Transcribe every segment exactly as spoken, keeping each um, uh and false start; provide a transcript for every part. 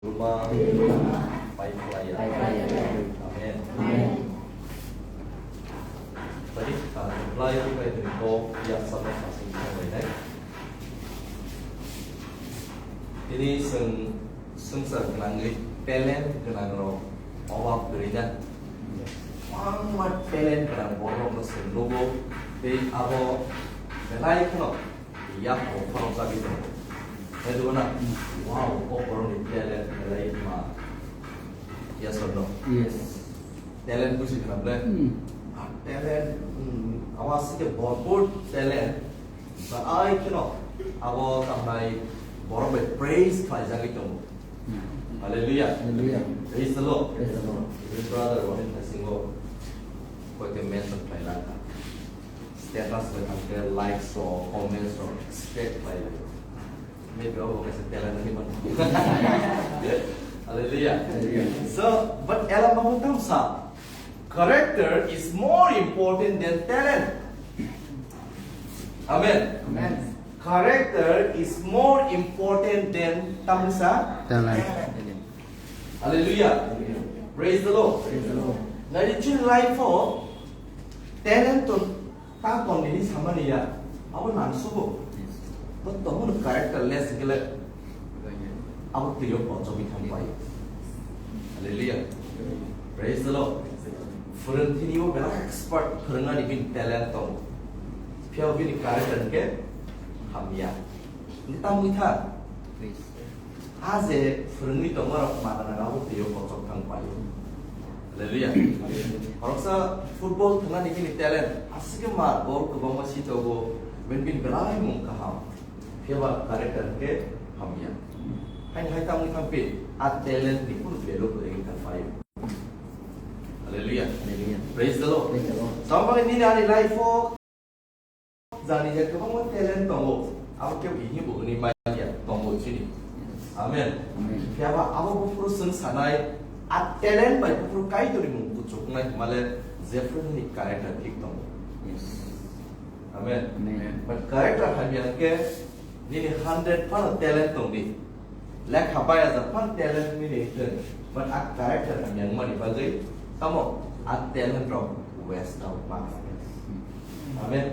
Ruma pai khlaiya. Amen. Tadi, ah, reply to kai tadi ko ya sama sasing khlai nai. Ini seng sengsa kenangri talent kenangro owa berida. Mangma talent kenang borok no seng logo. Tei abo belai kheno Yak bo khoroksa bi tongo. Hai dugo na? Wow, o borokni talent belai ma. Yes or no? Yes. Talent busi khna ble? Hmm. Ah, talent, hmm, awas ke bhorpur talent. Ba ai kheno abo tamnai borok bai praise khlai jagwi tongo. Hmm. Hallelujah. Hallelujah. Praise the Lord. Praise the Lord. Brother, one in the single. Koi ke mention khlai lakha. Status bai thangkhe likes rok, comments rok expect khlai lai. Maybe abo kaisa talent ni man. Hallelujah. Hallelujah. So, but ela mahu tamsa. Character is more important than talent. Amen. Amen. Character is more important than tamsa. Talent. Hallelujah. Praise the Lord. Praise the Lord. Nai chini life o talent to Ta tongni ni samani ya, abo nangsugo. Yes. Bo tongmani characterless gele. Abo twiyo kochogwi thang pai. Hallelujah. Praise the Lord. Phwrwngthini o belai expert phwrwngnani bini talent tongo. Phiya bini character hwnkhe hamya. Hwnkhe tamo wngkha. Praise. A je phwrwngwi tongmarok magana abo twiyo kochok thang paio. Hallelujah. Khoroksa football thwngnani bini talent, aswkhe ma bol kwbangma sitogo, bini bini belai mung kaham. Phiya ba character hwnkhe hamya. Haini hai tamo thang phi, a talent ni kunu value kwrwi thang paio. Hallelujah. Hallelujah. Praise the Lord. Praise the Lord. Tamo bagwi nini ani life o Jani je kwbangma talent tongo, abo kebo himbo hwnwi manya tongo chini. Amen. Amen. Phiya ba abo buphuru chwng sanai, a talent bai buphuru Kaitorni mung kuchuknai hwnmale jephru nini character thik tongo. Yes. Amen. Amen. But character hamya hwnkhe nini hundred phano talent tongdi. Lekha bai ajak phan talent nini thwng, but a character hamya wngmani bagwi tamo a talent rok waste out ma. Amen.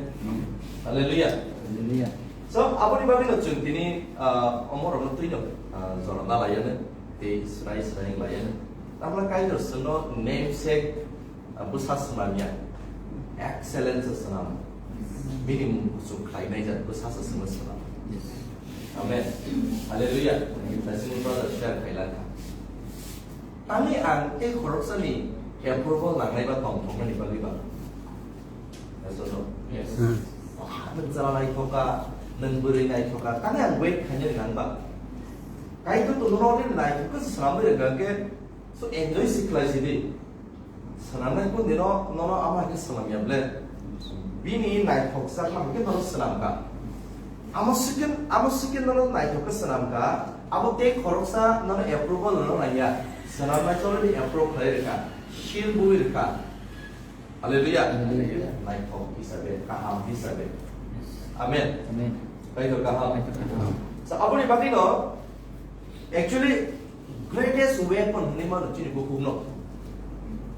Hallelujah. Hallelujah. So, aboni bagwi no chwng tini, ah, omo rokno twi no, ah, jora na laiya no, tei srai srai wng laiya no. Tamla Kaitor chwngno namesake Ah, bwsa swnam ya. Excellence swnam. Bini mung kuchuk khlainai jat bwsa se swnam swnam. Yes. Amen. Hallelujah. Naisingni brother share khailangkha. Tangwi ang tei khoroksani approval nangnai ba tongthoknani bagwi ba? Yes or no? Yes. Hmm. Ah, nwng chwla naithoka, nwng bwrwi naithoka, tangwi ang wait khainani nang ba? Kaitor to nono ri naithoka se swnamwi rwkha khe, so enjoy se khlai sidi. Swnamnai kundino nono amo hai khe swnamya ble. Bini naithokjakma hai khe nono swnamkha. Amo second, amo second nono naithok khe swnamkha. Abo tei khoroksa nono approval nono nangya. Swnamnai choloni approve khlai rwkha. Seal bui rwkha. Hallelujah. Hallelujah. Naithok hisabe, kaham hisabe. Amen. Amen. Kaitor kaham. Kaitor kaham. So, aboni bagwino, actually, greatest weapon hwnwi mano chini bukhukno.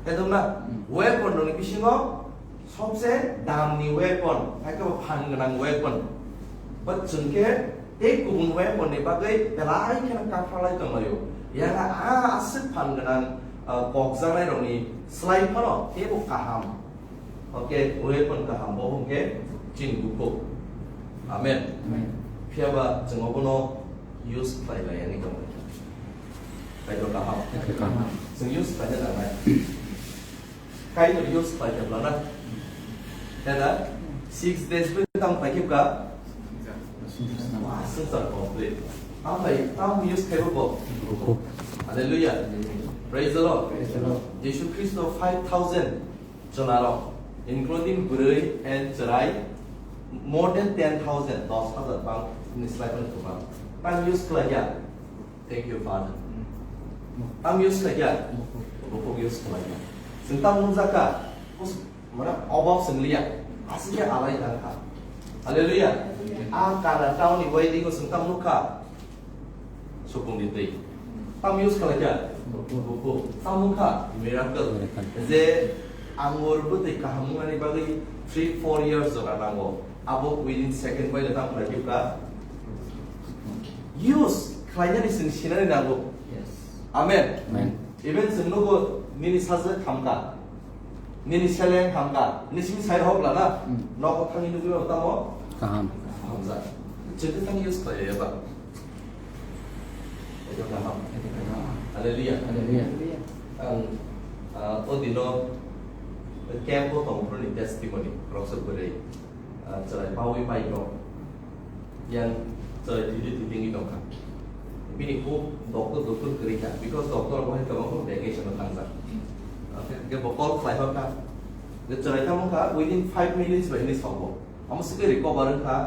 Khe tongna? Hmm. Weapon rokni bisingo sobse damni weapon, hai khe bo phan gwnang weapon. But chwng khe tei kubun weapon ni bagwi belai kheno kaphalai tonglaio. Yang a aswk phan gwnang, ah, kokjaknai rokni slai phano teibo kaham. Okay, weapon kaham bo hwnkhe chini bukhuk. Amen. Amen. Phiya ba chwng obono use khlai lai ani tongwi. Kaitor kaham. Kaitor kaham. Chwng use khlaina nangnai. Kaitor use khlai khe bwlana. Heda six days bai tamo khlai khe bwkha? Wah, swngchar complete. Tamo bai, tamo use khlai bo? Hallelujah. Praise the Lord. Praise the Lord. Jisu Khristo five thousand chwlarok, including bwrwi and chwrai, more than ten thousand, dos hajar bang ni slai phano kwbang. Tamo use khlai ya? Thank you, Father. Tam use khlai kha? Bukhuk use khlai kha. Chwng tam nukjak kha? Us-, mane obab chwng liya. Aswk khe alai thang kha. Hallelujah. A Kana town ni wedding o chwng tam nuk kha? Supung ni twi. Tam use khlai kha? Buku. Tam wng kha miracle. Miracle. Je angur bwtwi kaham wngnani bagwi three four years jora nango. Abo within second bai no tam khlai kha. Use khlainani chwng sinani nango. Yes. Amen. Amen. Even chwng nugo nini sajwk hamkha. Nini seleng hamkha. Nini simi sai hok lana. Hmm. Nogo thangwi nugwi tamo? Kaham. Hamjak. Chwng thang use khlai eba. Itu kaham. Hallelujah. Hallelujah. Ang, ah, o dino camp o tongphuru ni testimony, roksa bwrwi, ah, chwrai pawi pai no. Yang chwrai thidi thidi ngi tongkha. Bini kuk doctor doctor kwrwi kha, because doctor bo hai kwbang khe vacation o thangjak. Ah, khe bo call khlai hor kha. Je chwrai tamo kha, within five minutes bai ni sobo. Amo swkhe recover wngkha,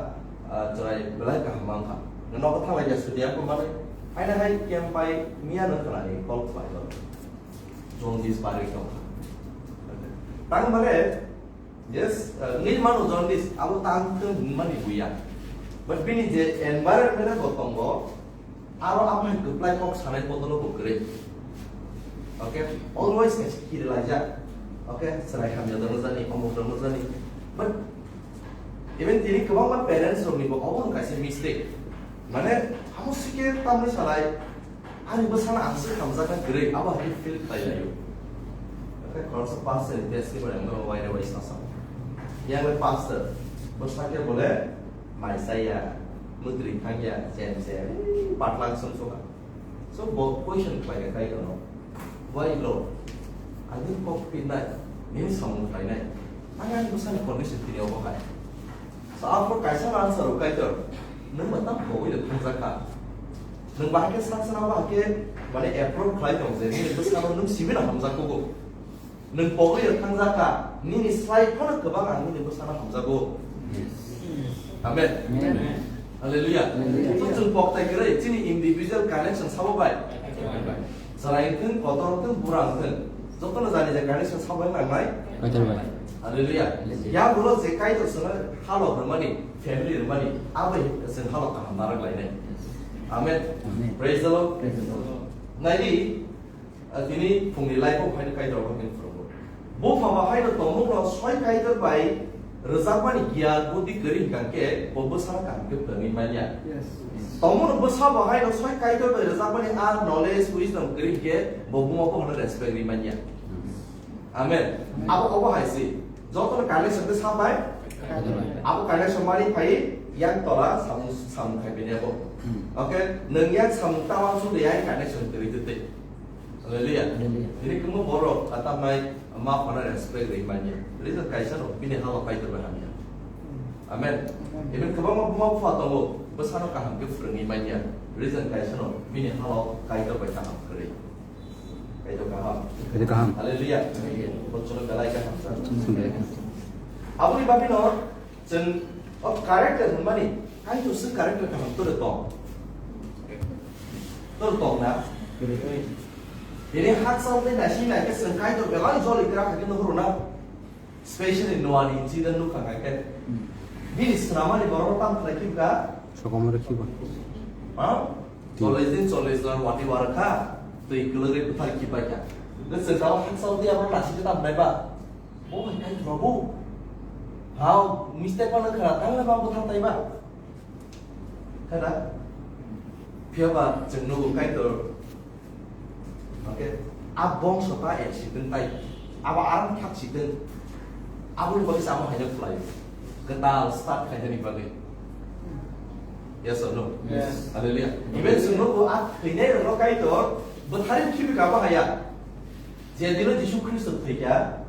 ah, chwrai belai kaham mankha. Nogo thanglai ya sudi ako manwi. Haina hai camp pai miya no khlai call khlai do. Jaundice barwi tongkha. Tang mane, yes, ah, wngwi mano jaundice, abo tang thung hwnmani buya. But bini je environment bo tongo, aro abo hai kwplai kok sanai bodolo bo kwrwi. Okay, always kaisa kiri laijak. Okay, chwrai hamya dano jani, omok dano jani. But even tini kwbangma parents rokni bo obo kaisa mistake. Mane, amo sikhe tamni salai, ani bwsano ang se hamjakna kwrwi, abo hai feel khlai laio. Okay, khoroksa pastor ni test ni bai ang waire waisa sa. Yang pastor, bwsakhe bole, Maisaya, mwtwi thangya, chen chen, patlang song soka. So, bo question khlai kha Kaitorno, "Why, Lord? Ani kok pinai, nini samung khlainai. Ang ani bwsani condition tini obo hai." So, aphuru kaisa answer o Kaitor, "Nwng bo tam kogwi le thangjak kha. Nwng bahai khe saksa na bahai khe, mane, approve khlai tong je, nini bwsano nwng simi na hamjak kugo." Nwng pogwi rwkhangjak kha, nini slai phano kwbang ang nini bwsano hamjago. Amen. Amen. Hallelujah. Hallelujah. So, chwng poktai kwrwi, chini individual connection sabo bai. Chwrai wngthung, kotor wngthung, bura wngthung. Jotono jani je connection sabo wng nangnai. Kaitor bai. Hallelujah. Hallelujah. Ya bolo je Kaitor chwngno halok rwmani, family rwmani, abo chwng halok kaham narwk lainai. Amen. Amen. Praise the Lord. Praise the Lord. Naidi, Ah, tini phungni life-o haino Kaitor bo khe phwrwngo. Bupha bo haino tongmungno soi Kaitor bai rwjakmani giyan buddhi kwrwi hwnkha khe bo bwsano kaham khe phwrwngwi manya. Yes. Tongmungno bwsa bo haino soi Kaitor bai rwjakmani a knowledge, wisdom kwrwi hwnkhe bo buma buphano respect rwi manya. Amen. Amen. Abo, obo hai se. Jotono connection khe sa bai? Kaitor bai. Abo connection mani phai yang tola samung, samung khai bini abo. Hmm. Okay, nwng yang samung tawang su de yang connection kwrwi tete. Hallelujah. Hallelujah. Bini kwbangma borok khatamnai ma phano respect rwi manya. Reason kaisa no bini halo Kaitor bai hamya. Amen. Amen. Even kwbangma buma bupha tongo, bwsano kaham khe phwrwngwi manya. Reason kaisa no bini halo Kaitor bai kaham kwrwi. Kaitor kaham. Kaitor kaham. Hallelujah. Hallelujah. Bochoro belai kaham sa. Bochoro belai kaham. Aboni bagwi no Chwng o character hwnmani, Kaitor se character kaham toro tong. Toro tong na? Tini hakchal tei naising nai khe chwng Kaitor belai joli kwrak hai khe nuhuru na? Specially Noah ni incident nukha kha khe. Bini swnamani borok tam khlai khe bwkha? Sokomoro khiba. Ha? Twi. Chollish din chollish jon wati warwkha, twi kwlwgwi bwthar khipai kha. Chwng tamo hakchal tei abo naising khe tam nai ba? Bo hai Kaitor bo. Hao, mistake mano khna, tang le ba bwthar tai ba. Khna. Phiya ba chwng nugo Kaitor. Okay. A bongso ta er si tong tai. Abo aram thak si tong. Abo ni bagwi samo haino khlai. Kwtal start khainani bagwi. Yes or no? Yes. Hallelujah. Even chwng nugo a thwinai rokno Kaitor bwthar khibi kha bo haya. Je dino Jisu Khristo thwikha,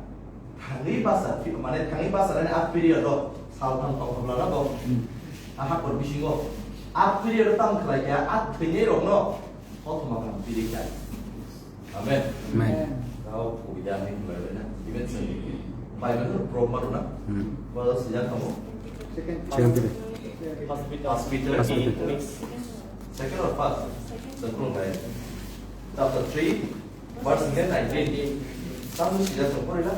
thangwi basa, mane thangwi basa nani a period o, saltham tongthok lana bo, hmm, a hakor bisingo, a period o tamo khlai kha, a thwinai rokno kothoma kaham piri kha. Amen. Amen. Tao phuida ni khlai na, even se, Bible no proof ma runa, hmm, ba sijak tamo. Second Peter. First Peter. First Peter. Second or first? Second. Chapter three. Verse nineteen. Tamo sijak tong pori na?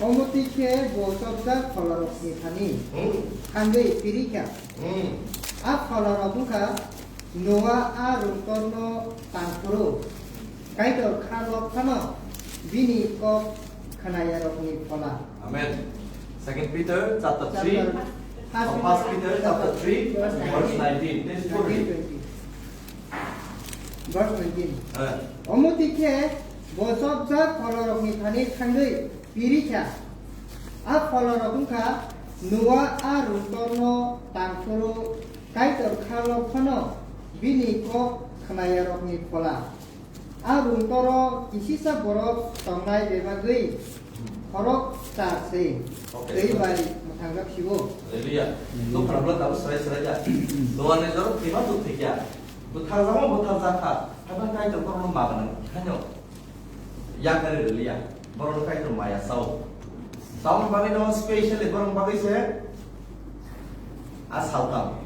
Omo twi khe bo chopjak pholarokni thani Hmm. thangwi pirikha. Hmm. A pholarok wngkha Noa a rungtorno tangphuru, Kaitor kha lok phano bini kok khnayarokni phola. Amen. Second Peter chapter three, Chapter, First oh, First Peter Peter chapter three, verse nineteen. Please go read. Nineteen twenty. Verse nineteen. Eh. Omo twi khe bo chopjak pholarokni thani thangwi pirikha. A pholarok wngkha Noa a rungtorno tangphuru, Kaitor kha lok phano bini kok khnayarokni phola. A rungtoro kisisa borok tongnai bebagwi khorok char se Okay. twi bai mwthangjak sibo. Hallelujah. Amen. Dukha rok tabuk serai serai ja. Doa ni jorok thwima duk thwikya. Bwtharjakma bwtharjakha. Haiba Kaitor borokno ma gwnang. Haino. Yakari rwliya. Borokno Kaitor maya sao. Tamoni bagwi no specially borokni bagwi se a saltham.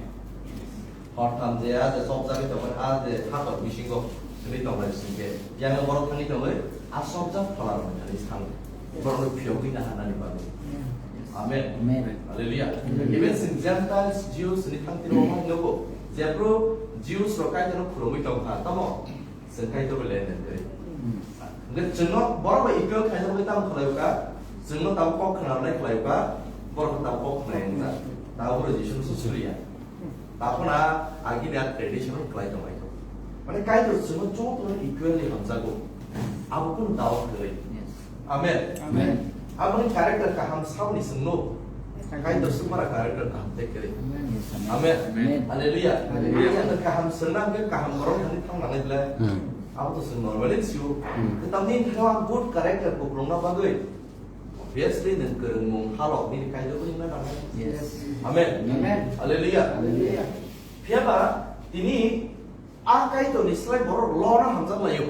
Hortham je a je chopjagwi tongmani, a je hakor bisingo simi tongnai bisingke. Yang borok thangwi tongwi a chopjak phola rokni thani sang. Borokno phiyogwi naharnani bagwi. Amen. Amen. Hallelujah. Amen. Even sing Gentiles, Jews ni thangtiro ma nogo. Jephru Jews rok Kaitorno khulumwi tongkha, tamo? Chwng Kaitor bai lenden kwrwi. Hmm. Hwnkhe chwngno borok bai equal khaina bagwi tamo khlai kha? Chwngno tamo kok khna rwnai khlai kha, borok tamo kok khna wng kha. Tamo borok Jisu no susuri ya. Tamo na agini a tradition khlai tong lai kha. Mane Kaitor chwngno jotono equally hamjago. Abo kunu doubt kwrwi. Yes. Amen. Amen. Aboni character kaham saboni chwngno. Kaitor sukmara character kaham tei kwrwi. Amen. Yes, amen. Amen. Amen. Hallelujah. Hallelujah. Kaitor kaham chwngna hwnkhe kaham borok thani thang nangnai belai. Hmm. Abo to chwng normally sio. Hmm. Tamni thangma good character kuplungna bagwi. Obviously nwng kwrwngmung halok nini Kaitor bai wngna nangnai. Yes. Amen. Amen. Hallelujah. Hallelujah. Phiyaba tini A Kaitorni slai borok lona hamjak laio.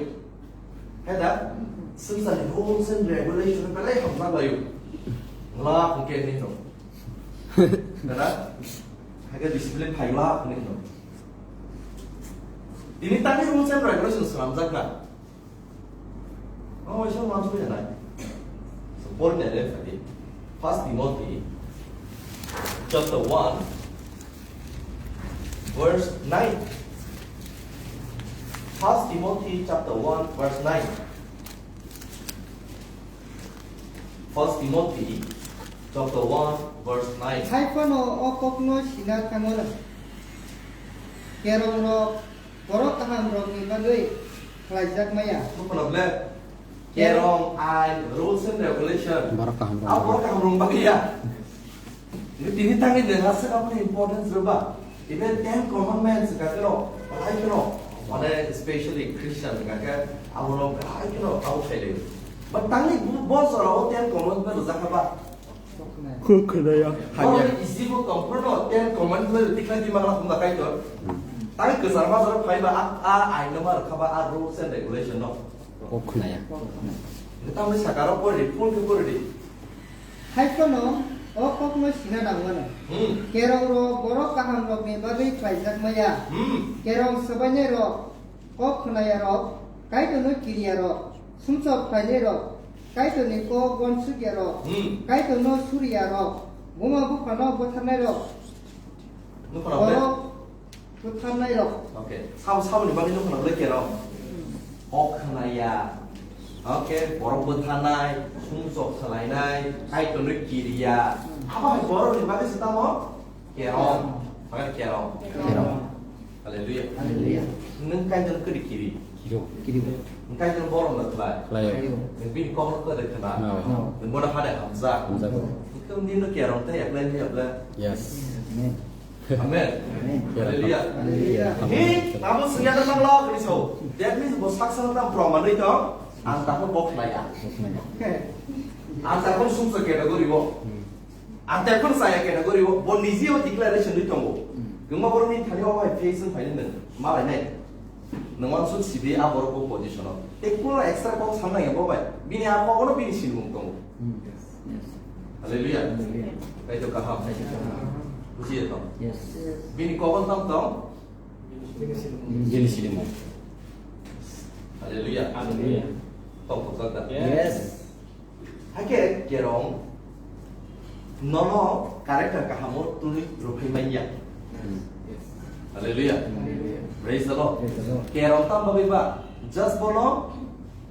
Hai da? Swngcharni rules and regulation belai hamjak laio. Ngla hwnkhe hinwi tong. Dada? Haikhe discipline phaila hinwi tong. Tini tangni rules and regulation swnamjak na? Oh, isa mansu ya nai. So, Paul ni le phadi. First Timothy chapter one, verse nine. First Timothy chapter one, verse nine. First Timothy chapter one, verse nine. Hai phano o kokno sina thango na. Kerong rok borok kaham rokni bagwi khlaijak maya. Buphano ble kerong, ain, rules and regulation. Borok kaham rok. Ah, borok kaham rok bagwi ya. Tini tangwi nwng aswk aboni importance rwba. Even Ten Commandments hwnkha kheno, belai kheno, mane specially Christian hwnkha khe abono belai kheno abo khailai. But tangwi bo, bo jorao Ten Commandments rwjak kha ba? Kok khwnaya. Borok isibo tongphuru no Ten Commandments tikhlai di ma khna Kaitor. Tangwi kwchar ma jorao phai ba a, a ain no ma rwkha ba, a rules and regulation no. Kok khwnaya. Tamni sakaro pori di, full khe pori di. Hai phano o kokno sina nangmano. Hmm. Kerong rok borok kaham rokni bagwi khlaijak maya. Hmm. Kerong swbainai rok, kok khwnaya rok, Kaitorno kiriya rok, sumsok khlainai rok, Kaitorni kok uansukya rok, Hmm. Kaitorno suriya rok, buma buphano butharnai rok. Nukho na ble? Borok Bwtharnai rok. Okay. Sabo, saboni bagwi nukho na ble kerong. Kok khwnaya. Okay, borok bwtharnai, sumsok salainai, Kaitorno kiriya. Abo hai borokni bagwi se tamo? Kerong. Kerong. Kerong. Hallelujah. Hallelujah. Nwng Kaitorno kwrwi kiri? Kiro. Kiri. Nwng Kaitorno borom da khlai? Khlai. Nwng bini kokno kwrwi khna? No. No. Nwng bono hade hamjak? Hamjak. Nwng nino kerong tei apply ni apply? Yes. Amen. Amen. Amen. Hallelujah. Hallelujah. Hi, tamo sengya na nang lo kini so. That means bo saksa na proman ri to, ang tako bok na ya. Ang tako sumsa category bo. Hmm. Ang tako saya category bo. Bo niji o declaration ri tongo. Hmm. Gengma bor ni thani o hai face phai ni nang. Malai nai. Nang wan suk sibi a bor bo position o. Te kuno extra kok sam na ya bo bai. Bini a ko no bini sinung tongo. Hmm. Yes. Hallelujah. Hallelujah. Kaitor kaham. Kaitor kaham. Buji ya tong. Yes. Bini kokon tam tong. Bini sini mo. Hallelujah. Hallelujah. Tong tong kata. Yes. Hakhe kerong nono character kahamo twi rwphai manya. Hallelujah. Praise the Lord. Kerong tam bagwi ba, just bono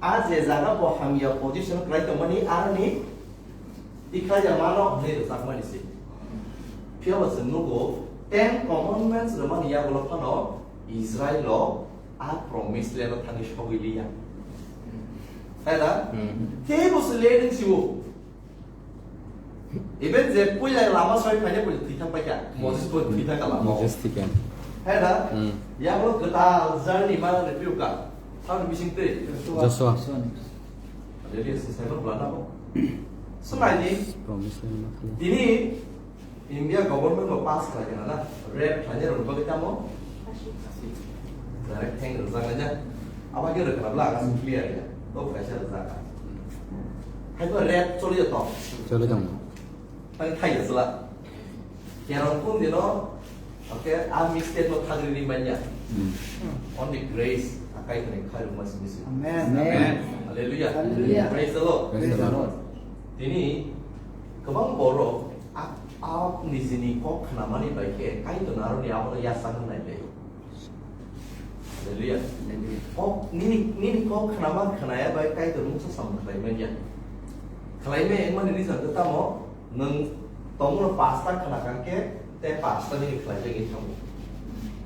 a je jaga bo hamya position khlai tongmani aroni tikhlai ya mano hwnwi rwjakmani se. Phiya bo chwng nugo, Ten Commandments rwmani yagulo phano Israilo a promised land o thangwi sogwi liya. Hai da? Teibo se le ring siwo. Even je puila lama soi phaine puila thwi thang paikha. Moses bo thwi thang kha lama. Moses thwi kha. Hai da? Yagulo kwtal journey ma le piuka. Thang bising tei. Joshua. Hallelujah, si cyber bla na bo. Sunai ni. Promise land ma khala. Tini India government bo pass khlai kana na, rape khlainai rok bagwi tamo? Direct theng rwjak nai na. Abo khe rwkha bla ang clear ya. To kaisa rwjak. Hai to rape choli ya to. Choli tong. Tang thai ya sala. Kerong kun dino. Okay, a mistake no thagri ni manya. Only grace akai kani khai ruma simi simi. Amen. Hallelujah. Hallelujah. Praise the Lord. Praise the Lord. Tini kwbang borok a, a nijini kok khnamani bai khe Kaitor naroni abono yachak wngnai lai. Hallelujah. Kok nini, nini kok khnama khnaya bai Kaitor mungsa samung khlai manya. Khlai me wngmani reason khe tamo nwng tongmano pasta khna kha khe tei pasta nini khlai jagwi thango.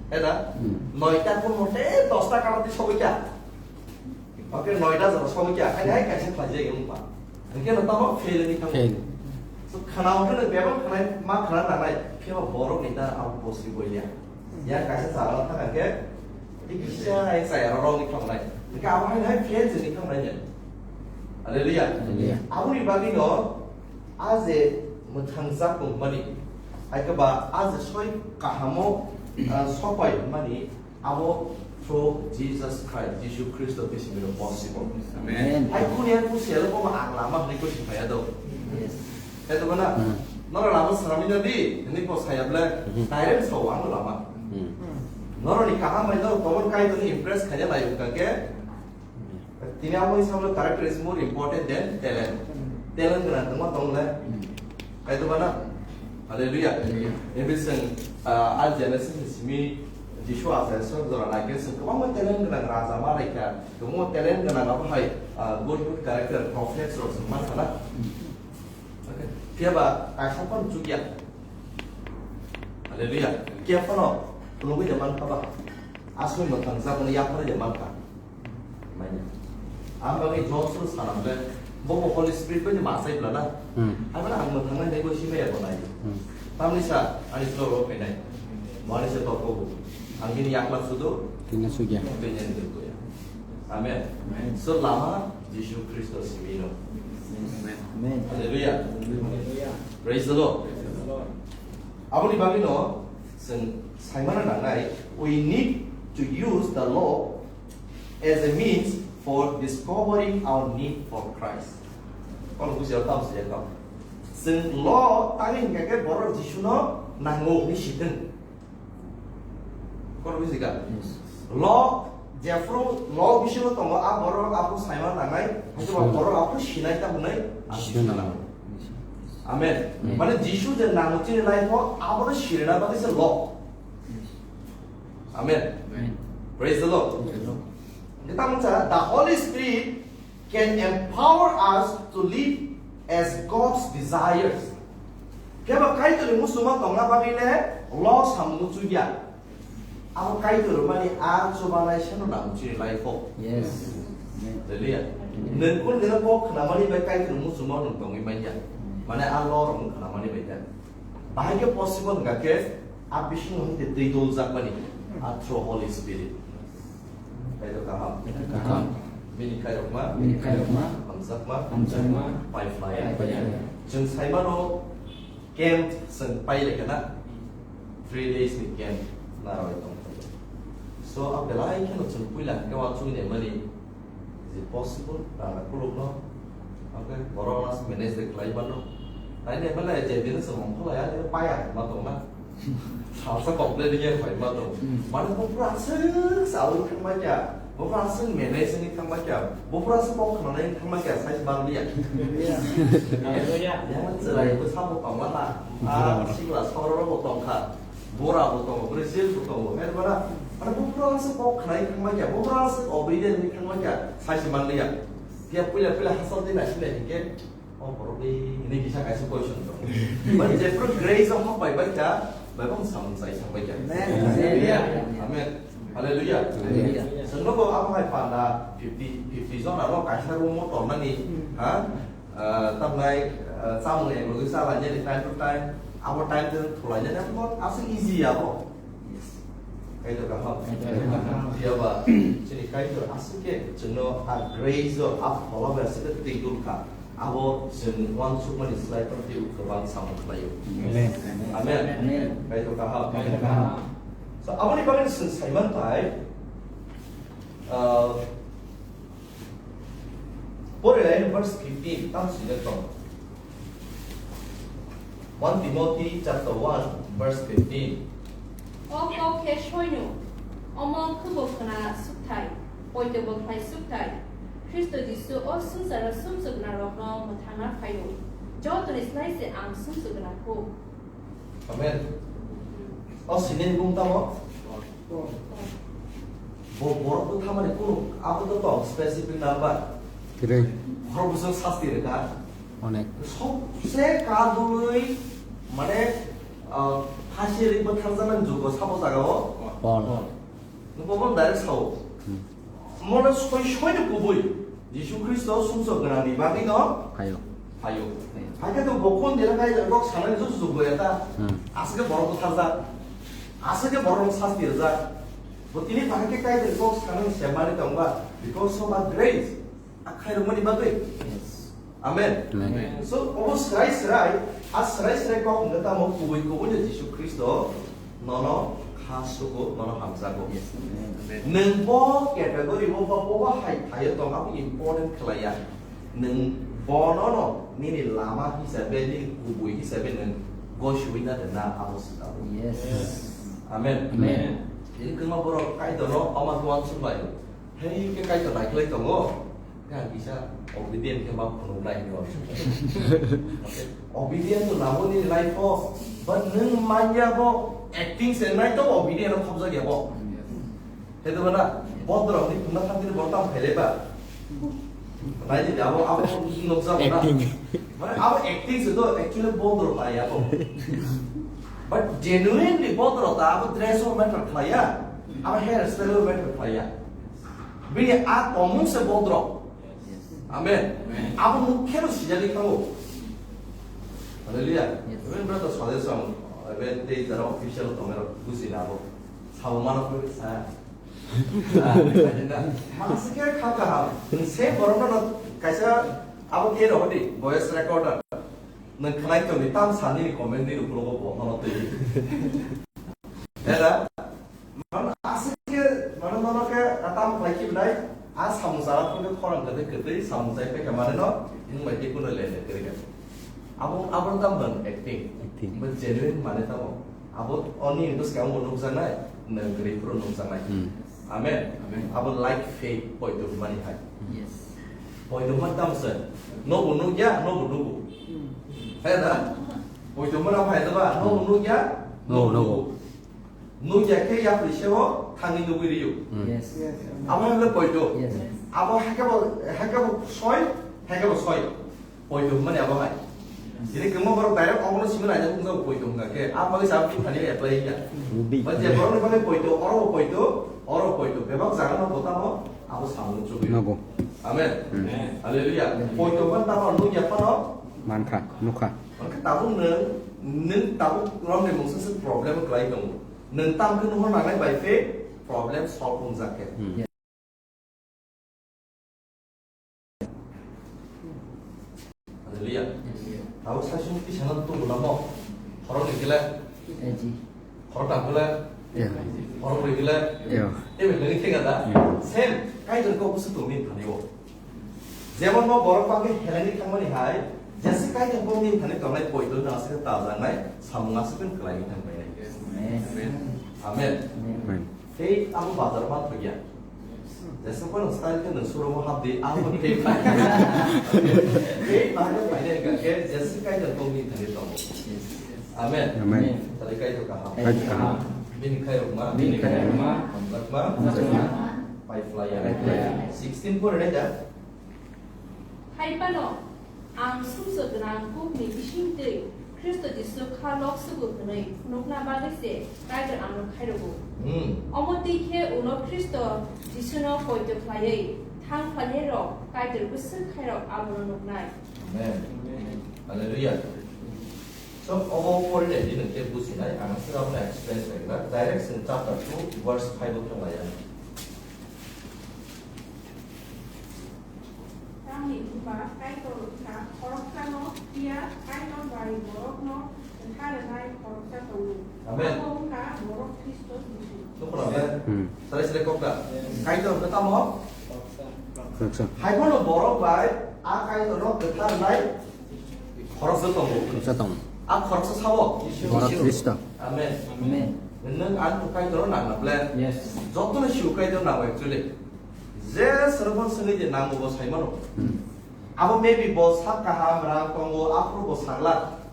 Hai da? Noita kun mote dosta kala di sogwi kha. Oke, noita jora sogwi kha. Hai hai kaisa khlai jagwi wngba. Hwnkhe no tamo fail ni kha. Fail. So khana hwnkhe no bebak khanai ma khana nanai. Phiya borok ni da abo possible ya. Ya kaisa chara thang khe. Kisa ai chaya rok ni khamnai. Hwnkhe abo hai hai fail jeni khamnai ne. Hallelujah. Hallelujah. Aboni bagwi no a je mwthang jak tongmani. Hai khe ba a je soi kahamo, ah, sopai mani. Abo through Jesus Christ, Jisu Khristo bisingni possible. Amen. Hai kuni ang kung siyalo bo ang lama hwnwi kung sipaya do. Yes. Kaitor bana, noro lama swnamina di, hwnwi bo saya ble, direct sawo ang lama. Noro ni kaham bai noro tongmani Kaitor ni impress khaina lai wngkha khe, Tini abo ni samlo character is more important than talent. Talent gwnang tongma tong le. Kaitor bana? Hallelujah. Hallelujah. Maybe seng, ah, a Genesis ni simi Jisu asai sok jora nai khe seng kwbangma talent gwnang raja ma lai kha. Kwbangma talent gwnang abo hai, ah, good good character prophets rok seng ma sana. Okay. Phiya ba kaisa phano chukya. Hallelujah. Phiya phano phunugwi de man kha ba. Aswk mwthang jak mani yaphar de man kha. Manya. Ang bagwi John suru sanam le, bo bo Holy Spirit bai ma sai bla na. Hmm. Hai bana ang mwthang nai bo simi ya bo nai. Hmm. Tamni sa ani slo ro pe nai. Mani se to ko. Ang bini yakla sudo. Tina sugya. Pe nai de ko ya. Amen. Amen. So lama Jisu Khristo simi no. Amen. Hallelujah. Hallelujah. Praise the Lord. Praise the Lord. Aboni bagwi no, chwng saimano nangnai, we need to use the law as a means for discovering our need for Christ. Kono bujiya tamo se tamo. Chwng law tangwi hingkha khe borok Jisuno nango hwnwi sitwng. Kono bujiga? Yes. Law, jephru law bisingo tongo, a borok aphuru saimano nangnai, haikheba borok aphuru sinai tamo hwnwi ang Jisuno nango. Amen. Amen. Mane Jisu je nango chini life o, abono sirina bagwi se law. Amen. Amen. Praise the Lord. Praise the Lord. Kita mungsa, the Holy Spirit can empower us to live as God's desires. Kebo Kaitorni muchungma tongna bagwi le law samung chukya. Abo Kaitor mani a chubanai seno nang chini life o. Yes. Hallelujah. Amen. Nwng kun gana bo khnamani bai Kaitor muchungma nwng tongwi manya. Mane a law rok khwnamani bai ta. Bahai khe possible wngkha khe a bisingo hwn khe twi doljak mani a through Holy Spirit. Kaitor kaham. Kaitor kaham. Bini khairokma. Bini khairokma. Hamjakma. Hamjakma. Pai phlai. Pai phlai. Chwng saimano camp chwng pai lekha na. Three days ni camp narwai tong. So a belai kheno chwng puila hwnkhe uansukni mani. Is it possible? Rang rok kuluk no. Okay, borok no manage de khlai mano. Taini M L A je din se mong kholai ya, paya ma tong na. Salsa complain ye phai ma tong. Hmm. Mane bo pura aswk sa ur khma kya. Bo pura aswk manage wngwi thangma kya, bo pura aswk kok khwnanai wngwi thangma kya, sai manliya. Hallelujah. Yang chwrai bwsa bo tongla ha, ah, sikla sororo bo tongkha, bora bo tongo, Brazil bo tongo, her bara, mane bo pura aswk kok khwnai thangma kya, bo pura aswk obedient wngwi thangma kya, sai se manliya. Phiya puila puila hasal di naising nai hinkhe, o borok ni hwnwi kisa kaisa question tong. Mane jephru grace o hap bai bai kha, bai bang samung sai sang bai kha. Amen. Hallelujah. Amen. Hallelujah. Hallelujah. Chwng nogo abo hai panda fifty, fifty jon aro kaisa room o tongnani, ha? Ah, tamnai, ah, chamung ego gwi chala nini time to time, abo time to thulai nini abo aswk easy abo. Kaitor kaham. Kaitor kaham. Phiya ba, chini Kaitor aswk khe chwngno a grace o, a phola bai aswk khe twi dul kha. Abo chwng uansukmani slai phano teibo kwbang samung khlaio. Amen. Amen. Amen. Kaitor kaham. Kaitor kaham. So, aboni bagwi chwng saiman thai, ah, Pore lai verse fifteen, tam swijak tong. One Timothy chapter one, verse fifteen. O kok khe soino, omo khubo khna sukthai, poito bo khlai sukthai. Khristo Jisu o swngcharo sumsok gwnarokno mwthangna phaio. Jotoni slai se ang sumsok gwnang kho. Amen. O sini bung tamo? Bo borok bo thamani kunu abo to tong specific number. Kwrwi. Borok bwswk sasti rwkha. Onek. Sobse kadulwi mane, ah, phasi ri bwtharjaknai jugo sabo jagao. Paul. Nukgo bo direct sao. Hmm. Mone soi soi ni kubui. Jisu Khristo sumsok gwnangni bagwi no Phaio. Phaio. Hakhe to bo kon dera kai kok sanani jusu jugo ya ta. Hmm. Aswk khe borok bwtharjak. Aswk khe borok sasti rwjak. Bo tini phai khe kai kok sanani se mari tong ba. Because of a grace. A khairokmani bagwi. Yes. Amen. Amen. So, obo srai srai, a srai srai kok hwnkhe tamo kubui kubui no Jisu Khristo nono kha sugo, nono hamjago. Yes. Amen. Nwng bo category o ba bo ba hai thaio tong, abo important khlaiya. Nwng bono no nini lama hisabe, nini kubui hisabe nwng gosiwi na de na abo se tamo. Yes. Amen. Amen. Tini kwma borok Kaitor no ama tuan sumlaio. Hei, khe Kaitor naikolai tongo. Khe ang kisa obedient khe ma phunuknai hinwi uansukha. Obedient to nabo nini life o. But nwng manya bo acting se nai to obedient o khobjak ya bo. Hede ba na, bodrok ni phunukna thang tini bo tam phailai ba. Nai di abo, abo nukjak na. Acting. Mane abo acting se to, actually bodro ta ya bo. But genuinely bodro ta, abo dress o matter khlaiya. Abo hair style o matter khlaiya. Bini a tongmung se bodro. Amen. Amen. Abo mukhe no sijali khango. Hallelujah. Yes. Even brother suggestion, even tei jara official tongero buji na abo. Sabo mano koi sa. Mano se khe kha kaham. Se borok no kaisa abo khe rohodi voice recorder. Nwng khnai tongni tam sani ni comment ni ukulungo bo hono twi. Era, mano aswk khe, mano nono khe tam khlai khe belai, a samung chara thang khe khorang kwtwi kwtwi samung chai phaikha mane no, nwng bai tei kuno le le kwrwi kha. Abo, abo tam ban acting. Acting. Bo genuine mane tamo. Abo oni bwskango bo nukjaknai, nwng kwrwi phuru nukjaknai. Hmm. Amen. Amen. Abo like faith poito hwnmani hai. Yes. Poito hwnma tamo se. Nobo nukya, nobo nugo. Hmm. Hai da? Poito hwnma hai da ba? Nobo nukya, nobo nugo. Nukya khe yapri seo thangwi nugwi riyo. Hmm. Yes. Yes. Abo hwnle poito. Yes. Abo hakebo, hakebo soi, hakebo soi. Poito hwnmani abo hai. Tini kwbangma borok direct obono simi naijak wngjago poito hwnkha khe, a bagwi sa thani apply wngya. Rubi. Ba je borokni bagwi poito, oro bo poito, oro bo poito. Bebak jagano bo tamo abo samung chugwi. Nogo. Amen. Hmm. Hallelujah. Poito hwnmani tamo nukya phano. Mankha, nukha. Mankha tabuk nwng, nwng tabuk romni mungsa se problem kwlai tongo. Nwng tamo khe nuhor nangnai bai khe problem solve wngjak khe. Hmm. Hallelujah. Abo sasung tisa no tubu lamo. Horok ni kile. Eji. Horok tang kile. Ya. Horok ni kile. Ya. Ebe lagi tega da. Ya. Same. Kaitor kok busu tumi thani o. Jemon mo borok pagi helani thangmani hai. Jesi kaitor kok ni thani tongnai poito na asik ta jangnai. Samung asik kan kelai thang bai nai. Amen. Amen. Amen. Tei abo bazar ma thogya. Jesa phano style khe nwng showroom o hap di, abo khe phai. Khe bahai khe phainai hwnkha khe Jesu Kaitor tongni thani tongo. Amen. Amen. Tari Kaitor kaham. Kaitor kaham. Bini khairokma. Bini khairokma. Hamjakma. Hamjakma. Pai phlaiya. Pai phlaiya. Sixteen pore nai da. Hai phano ang sumsok gwnang kukni bising twi Khristo Jisu kha lok sugo hwnwi phunukna bagwi se Kaitor ano khairokgo. Hmm. Omo twi khe ulo Khristo Jisuno poito khlaiwi thang khlainairok Kaitor bwswk khairok abono nuknai. Amen. Hallelujah. So, obo porinai di nwng khe bujinai, ang swrwngno explain khlaina. Direct chwng chapter two, verse five o thanglaina. Tamni hwnba Kaitor wngkha khoroksano, phiya Kaitor bai borokno kwtha rwnai khoroksa tongo. Amen. Abo wngkha borok Khristo Jisu. Nukho na, amen. Hmm. Sare sare kok da. Yes. Kaitor wngkha tamo? Khoroksa. Hai phano borok bai a Kaitorno kwtha rwnai khoroksa tongo. Khoroksa tongo. A khoroksa sabo? Borok Khristo. Amen. Amen. Nwng ang to Kaitorno nangna ble? Yes. Jotono siu Kaitor nango actually. Je srwngmung swngwi je nango bo saimano. Hmm. Abo maybe bo sak kaham rang tongo, aphuru bo saglak.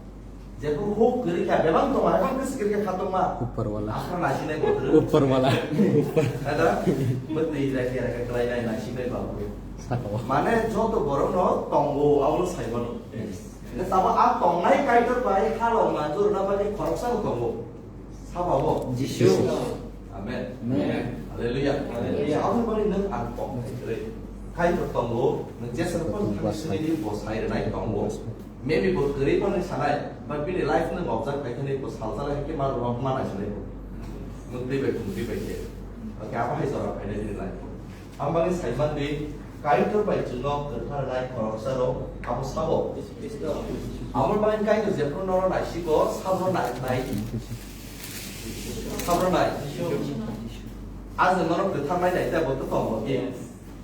Jephuru huk kwrwi kha, bebak tongo, hai bang kwswk kwrwi kha khatungma. Upar wala. Aphuru naisinai bo kwrwi. Upar wala. Upar. Ada, bwtwi jaki raka kwlainai naisinai ba bo. Saka o. Mane joto borokno tongo, abono saimano. Yes. Hwnkhe tamo a tongnai Kaitor bai halok manjurna bagwi khoroksa bo tongo. Sabo bo? Jisu. Amen. Amen. Hallelujah. Hallelujah. Aboni bagwi nwng ang kok nai kwrwi. Kaitor tongo, nwng jeswk phano thani sini di bo sai rwnai tongo. Maybe bo kwrwi phano sanai, but bini life nwng objak bai thani bo salsa lai khe ma rok ma nai sanai bo. Nwng twi bai thung twi bai khe. Okay, abo hai jora phainai bini life. Ang bagwi sai man di, Kaitor bai chwngno kwtha rwnai khoroksa rok abo sabo. Abo bagwi Kaitor jephru norok naisigo, sabro nai, nai. Sabro nai. Ang norok kwtha nai nai tei bo to tongo ki.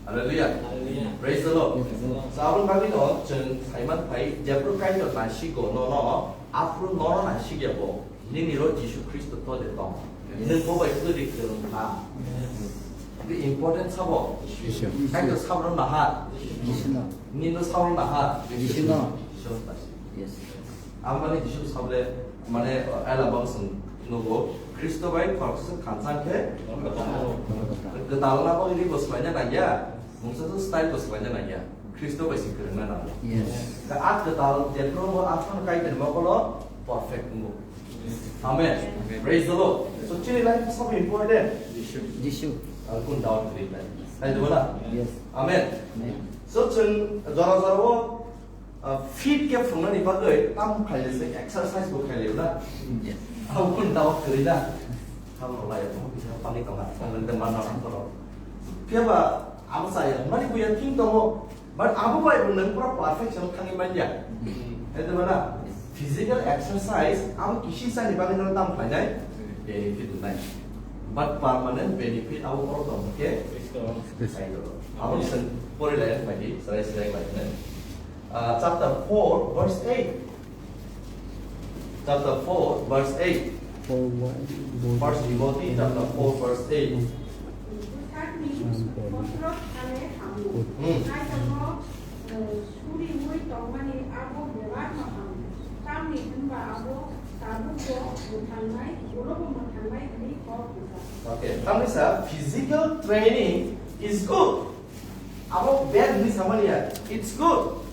Hallelujah. Hallelujah. Praise the Lord. Praise the Lord. So abo bagwi no chwng sai man phai jephru Kaitor naisigo nono, aphru norok naisigya bo. Nini ro Jisu Khristo to de tong. Yes. Nwng bo bai kwrwi kwrwng kha. Yes. The important sabo. Jisu. Kaitor sabro naha. Jisu no. Nino sabro naha. Jisu no. Jisu no. Yes. Ang mane Jisu sable mane ela bang sung nugo Khristo bai khoroksa khansa khe kwtal na bo ini bo swlaina nangya. Mungsa to style bo swlaina nangya. Khristo bai se kwrwngna nango. Yes. Ka a kwtal jephru bo aphano Kaitor mokolo perfect wngo. Amen. Amen. Praise the Lord. So chini life is so important. Jisu. Jisu. Ang kun doubt kri lai. Nai do na? Yes. Amen. Amen. So chwng jora jora o, uh, fit khe phungnani bagwi tam khaile se exercise bo khaile na. Yes. Ang kun doubt kri na. Ham rok lai ko bisa pani kama. Ang de mana ang ko. Phiya ba ang saya mani buya thing tongo. But abo bai bo nwng pura perfection thangwi manya. Hmm. Hai de mana? Physical exercise abo kisi sani bagwi no tam khlainai? Benefit nai. But permanent benefit abo oro tong khe? Kristo. Abo sen pori lai bai di, serai serai lai nai. Ah, chapter four, verse eight. Chapter four, verse eight. Four, one, First Timothy chapter four, verse eight. Bwsakni kothorok thane thango. Hmm. Kaitorno, eh, suriui tongmani abo bebakno thango. Tamni hwnba abo tabukbo mwthangnai, ulobo mwthangnai hwnwi kok bwkha. Okay, tamni sa physical training is good. Abo bad hwnwi samani ya, it's good.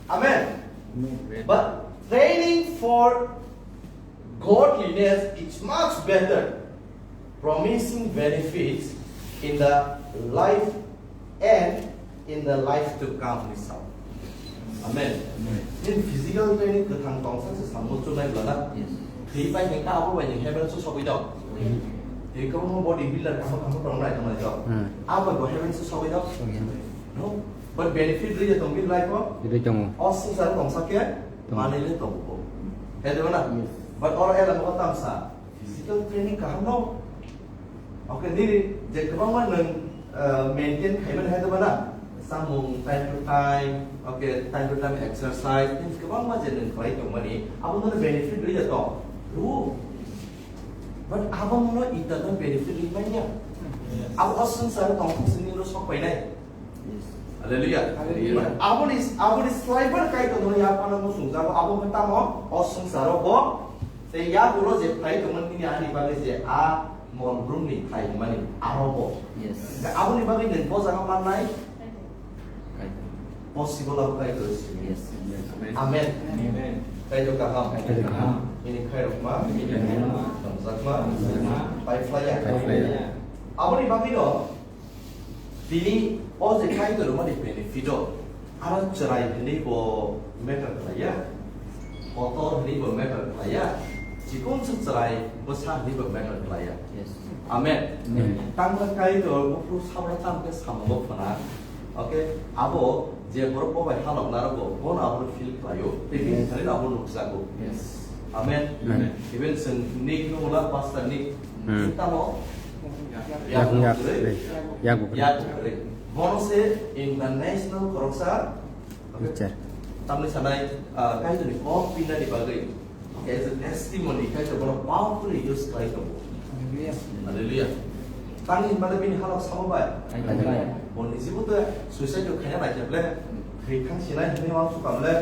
Amen. Amen. But training for godliness is much better, promising benefits in the life and in the life to come, ni sa o. Amen. Amen. Nini physical training kwthang tongsa se samung chunai bwlana. Yes. Thwi pai hengkha abo bai ni heaven so sogwi dok. Hmm. Thwi kwbangma body builder kamo kamo tong nai tong nai dok. Hmm. Abo bai bo heaven so sogwi dok. Hmm. No. But benefit rwi tong bin life o. Rwi tongo. O swngchar tongsa khe Tongo. Manwi le tongo. Hai de na? Yes. But oro ela mo tamsa. Physical training kaham no. Okay, nini je kwbangma nwng, uh, maintain khaimani hai de na? Samung time to time, okay, time to time exercise, nini kwbangma je nwng khlai tongmani, abo no benefit rwi ya tong. Rw. But abo no eternal benefit rwi manya. Abo o swngcharo tongthok sini no sok painai. Hallelujah. Hallelujah. Aboni, aboni slaibar Kaitor no yapana muchungjago, abo khe tamo o swngcharo bo tei yagulo je phai tongmani nini ani bagwi je a mol brumni phai hwnmani aro bo. Yes. Aboni bagwi nwng bo jaga mannai. Possible abo Kaitor simi. Yes. Amen. Amen. Kaitor kaham. Kaitor kaham. Ini khairokma. Ini khairokma. Tongjakma. Tongjakma. Paiphlaiya. Paiphlaiya. Aboni bagwino tini o je Kaitor mani benefit o aro chwrai hwnwi bo matter khlaiya. Kotor hwnwi bo matter khlaiya. Chikon se chwrai bwsa hwnwi bo matter khlaiya. Yes. Amen. Amen. Tangma Kaitor buphuru sabra tang khe samungo phana. Okay, abo je borok bo bai halok narwgo, bono abo feel khlaio, tei bini thani abo nukjago. Yes. Amen. Amen. Even chwng Nick no wla, Pastor Nick, hmm, tamo yakung yak kwrwi. Yakung kwrwi. Yakung kwrwi. Bono se international khoroksa, okay, teacher. Tamni sanai, ah, Kaitorni kok pinani bagwi. As a testimony, Kaitor bono powerfully use khlai tongo. Hallelujah. Hallelujah. Tangni hinmale bini halok samo bai. Hallelujah. Bo niji bo to suicide rok khaina nai khe ble, thwi thang sinai hinwi uansuk kha ble.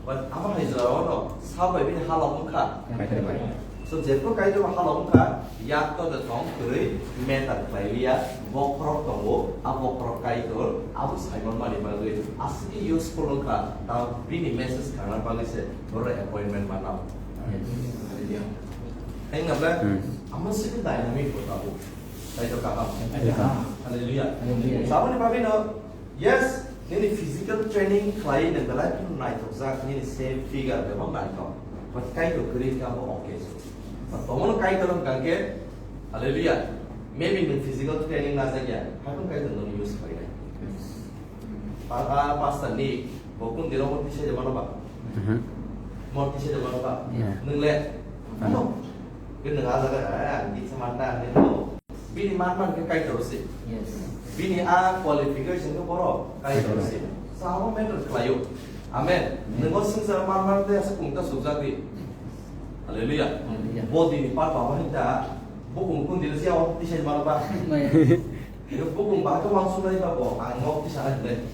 But abo hai jora o no sa bai bini halok wngkha. Hallelujah. So, jepho Kaitor bo halok wngkha, yak to de tong kwrwi matter khlai liya, bokhorok tongo, a bokhorok Kaitor, abo Simon mani bagwi aswk useful wngkha, ta bini message khana bagwi se borok appointment manna. Hallelujah. Hai na bla, hmm, amo sini dynamic ko tabu. Kaitor kaham. Kaitor kaham. Hallelujah. Hallelujah. Saboni bagwi no, yes, nini physical training khlai nang belai phano naithokjak, nini shape, figure bebak naithok. But Kaitor kwrwi kha bo okay. But tomono Kaitor wng kha khe, hallelujah. Maybe nung physical training na jagya, haikung Kaitor nung use khlai nai. Pa-, ah, pastor ni, bo kun dino mo tisa jama no ba? Mhm. Mo tisa jama no ba? Yeah. Nung le? Ano. Ano. Bin nung aja ka, ah, ang kitsa mata, ano. Bini man man khe Kaitor se. Yes. Bini a qualification khe borok Kaitor se. Sa abo matter khlaio. Amen. Amen. Nung o swngchar man man de asa kung ta sujak di. Hallelujah. Hallelujah. Body ni part ba hinta bukung kun dil sia o tisai mano ba. Amen. Bukung ba to wang sunai ba bo ang nok tisana hinde.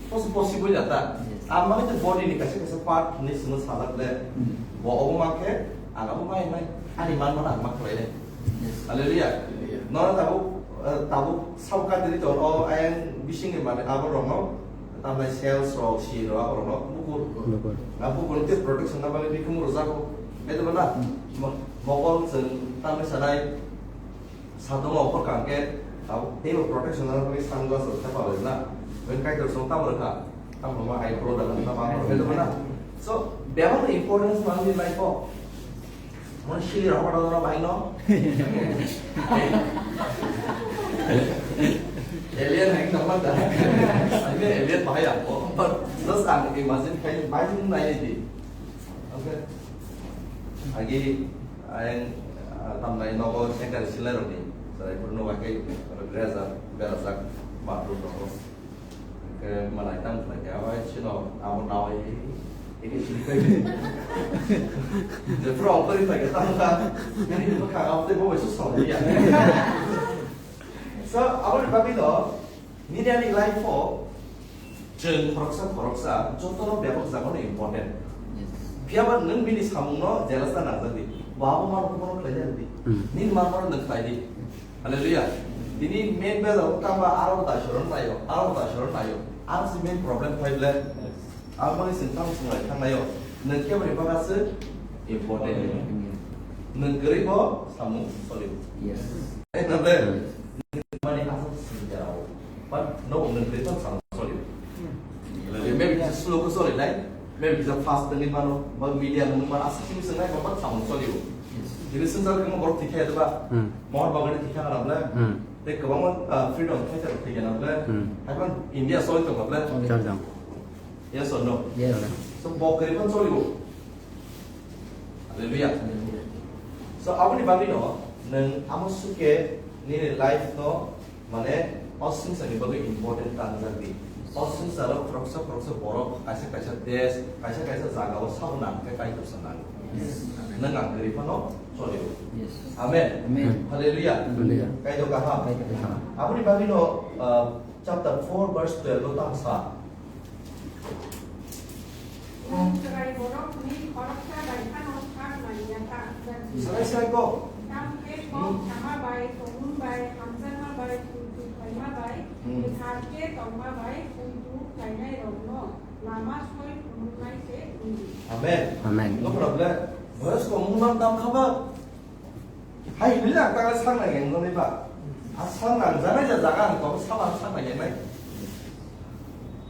Pos-, possible ya ta. Yes. Amma ke body ni kaisa kaisa part ni sunu salak le. Hmm. Bo obo ma khe ang abo mai mai ani man mana ang ma khlai le. Yes. Hallelujah. Hallelujah. Nora tabuk, eh, tabuk sabuk ka diri to o ayang bising ni mane abo rong no. Tamnai sales rok, si rok, abo rok no bukur. Bukur. Nga bukur te protection na bagwi bikhung rwjago. Edo na? Hmm. Mo-, mokol chwng tamni sanai satung o phor kang khe tabuk teibo protection na bagwi sunglass rok thepa bai na. Wen kaitor song tamo rwkha. Tamo ma eye product na ma rwkha, edo na? So, bebak importance man di life o. Mon sili rok pada dora bai no. Alien hai no mata. Ani alien bahai ako. But just ang imagine khai bai nai di. Okay. Agi ayang, ah, tamnai nogo sengkar silai rok ni. Sarai pur no wakai reza berajak bathroom nogo. Ke malai tam khlai ke abai sino abo nawai ini sini kai. Je pro kori ta ke tam ta. Ini bukan abo te bo su song ya. So, abo ni bagwi no, nini ani life o chwng khoroksa khoroksa jotono bebak jagano important. Yes. Phiya ba nwng bini samungno jelas ta nangjak di. Bo abo mano kono khlai jak di. Hmm. Nini mano nwng khlai di. Hallelujah. Bini main bela tamba aro da shoron nayo, aro da shoron nayo. Ang si main problem phai ble. Ang mani sing tang sung lai thang nayo. Nwng khe bani baka se important. Nwng kwrwi bo samung soli. Yes. Ai na ble. Mani asal sing jao. But no, nwng kwrwi bo samung soli. Maybe slow ko soli nai. Maybe kisa fast tengwi mano, ba media nung mano, aswk simi swngnai ba, ba samung solio. Yes. Tini swngchar khe borok tikha ya ba? Hmm. Mohor bagani tikha na bla? Hmm. Tei kwbangma, ah, freedom fighter rok thikha na bla? Hmm. Haiphano India soli tong bla? Soli tong. Yes or no? Yes. So, bo kwrwi phano solio. Hallelujah. Hallelujah. So, aboni bagwi no, nwng amo sukhe nini life no Mane, o swngcharni bagwi important tangjak di. O swngcharo khoroksa khoroksa borok, kaisa kaisa desh, kaisa kaisa jagao sabo nang khe Kaitorsa nango. Nang ang kwrwi phano choli o. Amen. Amen. Hallelujah. Hallelujah. Kaitor kaham. Kaitor kaham. Aboni bagwi no, uh, chapter four verse twelve o tang sa. Nwng chwrai borokni khoroksa bai phano sak nang ya kha. Sarai sarai kok. Tamo khe kok sama bai, tongmung bai, hamjakma bai, kuitu khlaima bai, Hmm. kwthar khe tongma bai, kuitu khlainairokno lama soi phunuknai se wngdi. Amen. Amen. Nokho rok le, boyos kok mung nang tam kha ba? Hai hwnwi le ang ta sak nang yang nai ba. A sak nang janai ja jaga ang kok saba sak nang yang nai.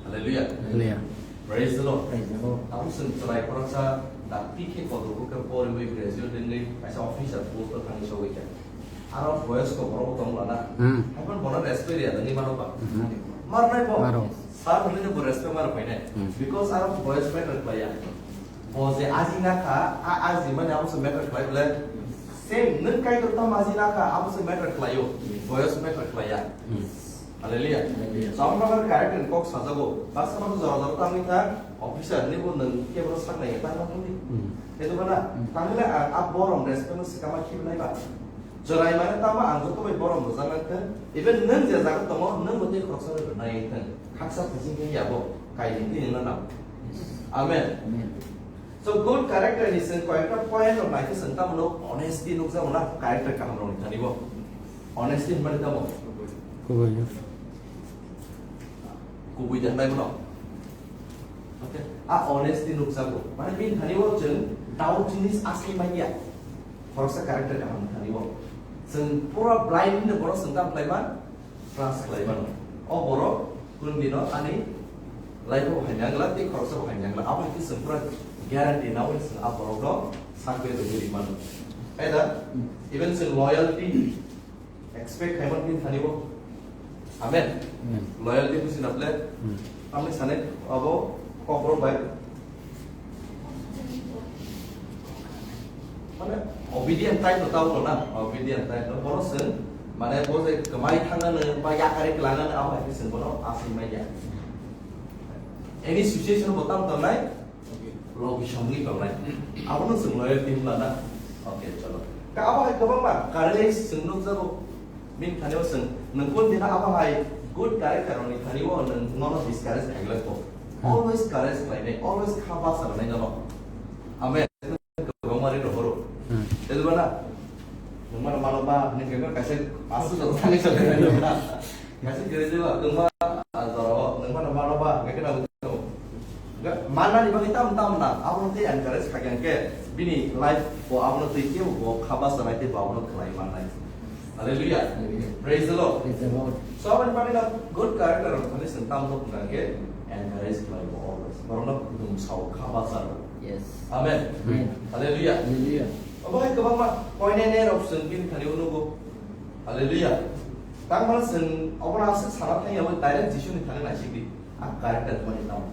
Hallelujah. Hallelujah. Praise the Lord. Praise the Lord. Tabuk chwng chwrai khoroksa dakti khe kotor khe poriwi graduate wngwi kaisa officer post o thangwi sogwi kha. Aro boyos kok borok tong lana. Hmm. Hai phano bono respect ya nangwi mano ba. Hmm. Mar nai bo. Maro. Sir hwnwi bo respect mar phainai. Hmm. Because aro boyos matter khlaiya. Bo je ajina kha, a aji mani abo se matter khlai bole. Same, nwng Kaitor tamo ajina kha, abo se matter khlaio. Boyos matter khlaiya. Hmm. Hallelujah. Hallelujah. So, amo bagwi character ni kok sajago. Baksa baksa jora jora tangwi thang, officer ni bo nwng khe bono sak nai, tang nang di. Hmm. Khe to bana, Hmm. tang le ang a borom respect no sikama khibi nai ba. Jorai mane tamo ang joto bai borom rwjak nang thang. Even nwng je jaga tongo, nwng bo tei khoroksa rw nai thang. Khaksa khasing khe yabo, kaiding twi nwng nang. Amen. Amen. So, good character ni chwng koyekta point rok naikhe chwng tamo no honesty nukjago na, character kaham rok ni thani bo. Honesty hwnmani tamo? Kubui. Kubui de hwnbai bono. Okay. A honesty nukjago. Mane bini thani bo chwng doubt jinis asli manya. Khoroksa character kaham ni thani bo. Chwng pura blind hwnwi bono chwng tamo khlai man? Trust khlai mano. O borok kundino ani life o hai nangla, tei khoroksa bo hai nangla. Abo hai khe chwng pura guarantee nawi chwng a borokno sak bai rwgwi ri mano. Hai da? Even chwng loyalty expect khai mano bini thani bo. Amen. Amen. Loyalty buji na ble? Hmm. Tamni sane abo kokrok bai. Mane obedient type no tamo na, obedient type no bono chwng mane bo je kwmai thangna no ba yakari kwlangna no abo hai khe chwng bono aswk manya. Any situation bo tam tongnai, logi songwi tongnai. Abono chwng loyalty wngla na. Okay, cholo. Ka abo hai kwbangma courage chwng nukjago. Bini thani o chwng, nwng kun dina abo hai good character rokni thani o nwng nono discourage khaigwlak kho. Hmm. Always courage khlainai, always kha basa rwnai nono. Amen. Kwbangma ri rohoro. Hmm. Tei ba na? Nwng mano mano ba, nwng khe kaisa aswk jora thangwi sa khe na. Kaisa kiri de ba, nwng ma, ah, jora o, nwng mano mano ba, nwng khe na. Ga, manani bagwi tam tam na, abo tei encourage kha khe bini life bo abono tei kebo bo kha basa nai tei bo abono khlai mannai. Hallelujah. Hallelujah. Praise the Lord. Praise the Lord. So, aboni bagwi na good character rok thani chwng tamo hwnka khe encourage khlai bo always. Borokno khudum sao kha basa rok. Yes. Amen. Amen. Hallelujah. Hallelujah. Obo hai kwbangma koinene rok chwng bini thani unugo. Hallelujah. Tangmani chwng obono aswk sana thangya abo direct Jisuni thani naisik di. A character mani tamo.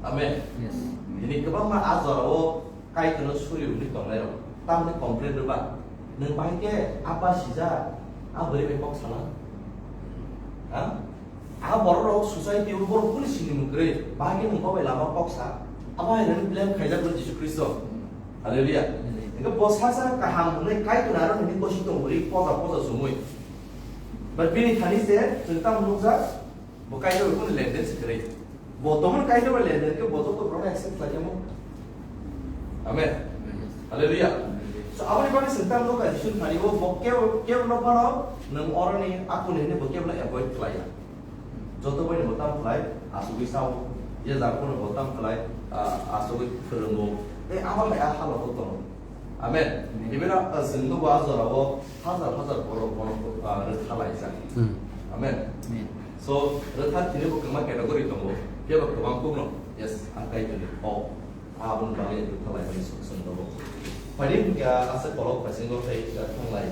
Amen. Yes. Bini kwbangma a jorao Kaitorno suri rwgwi tongnairok tamni complain rwba? Nwng bahai khe a ba sijak, a bwrwi bai kok sana? Ha? A borok rok society o borok kuni sini mwkrwi, bahai khe nwng bobai lama kok sa? Abo hai rwni blame khaijak rw Jisu Khristo. Hallelujah. Hallelujah. Hingke bo saksa kaham hwnwi Kaitor aro nini kosi tongwi poja poja sumui. But bini thani se chwng tamo nukjak? Bo Kaitor bai kunu lenden se kwrwi. Bo tongmani Kaitor bai lenden khe bo joto borokno accept khlai khe mo. Amen. Hallelujah. So, aboni bagwi chwng tamo nukha Jisu thani bo, bo kebo, kebo no phano nwng oroni akuni hwnwi bo kebo no avoid khlai ya. Joto bai ni bo tamo khlai, asugwi sao. Je jaga phano bo tamo khlai, ah, asugwi phwrwngo. Tei abo hai a halo bo tongo. Amen. Amen. Even, ah, chwng nugo a jorao hajar hajar borok bono, ah, rwtha laijak. Hmm. Amen. Amen. So, rwtha tini bo kwbangma category tongo. Phiya ba kwbang kukno, yes, ang kai tini. O, aboni bagwi rwtha laimani solution tongo. Phaidi hwnkhe, ah, aswk kolok paisingo tei, ah, thanglai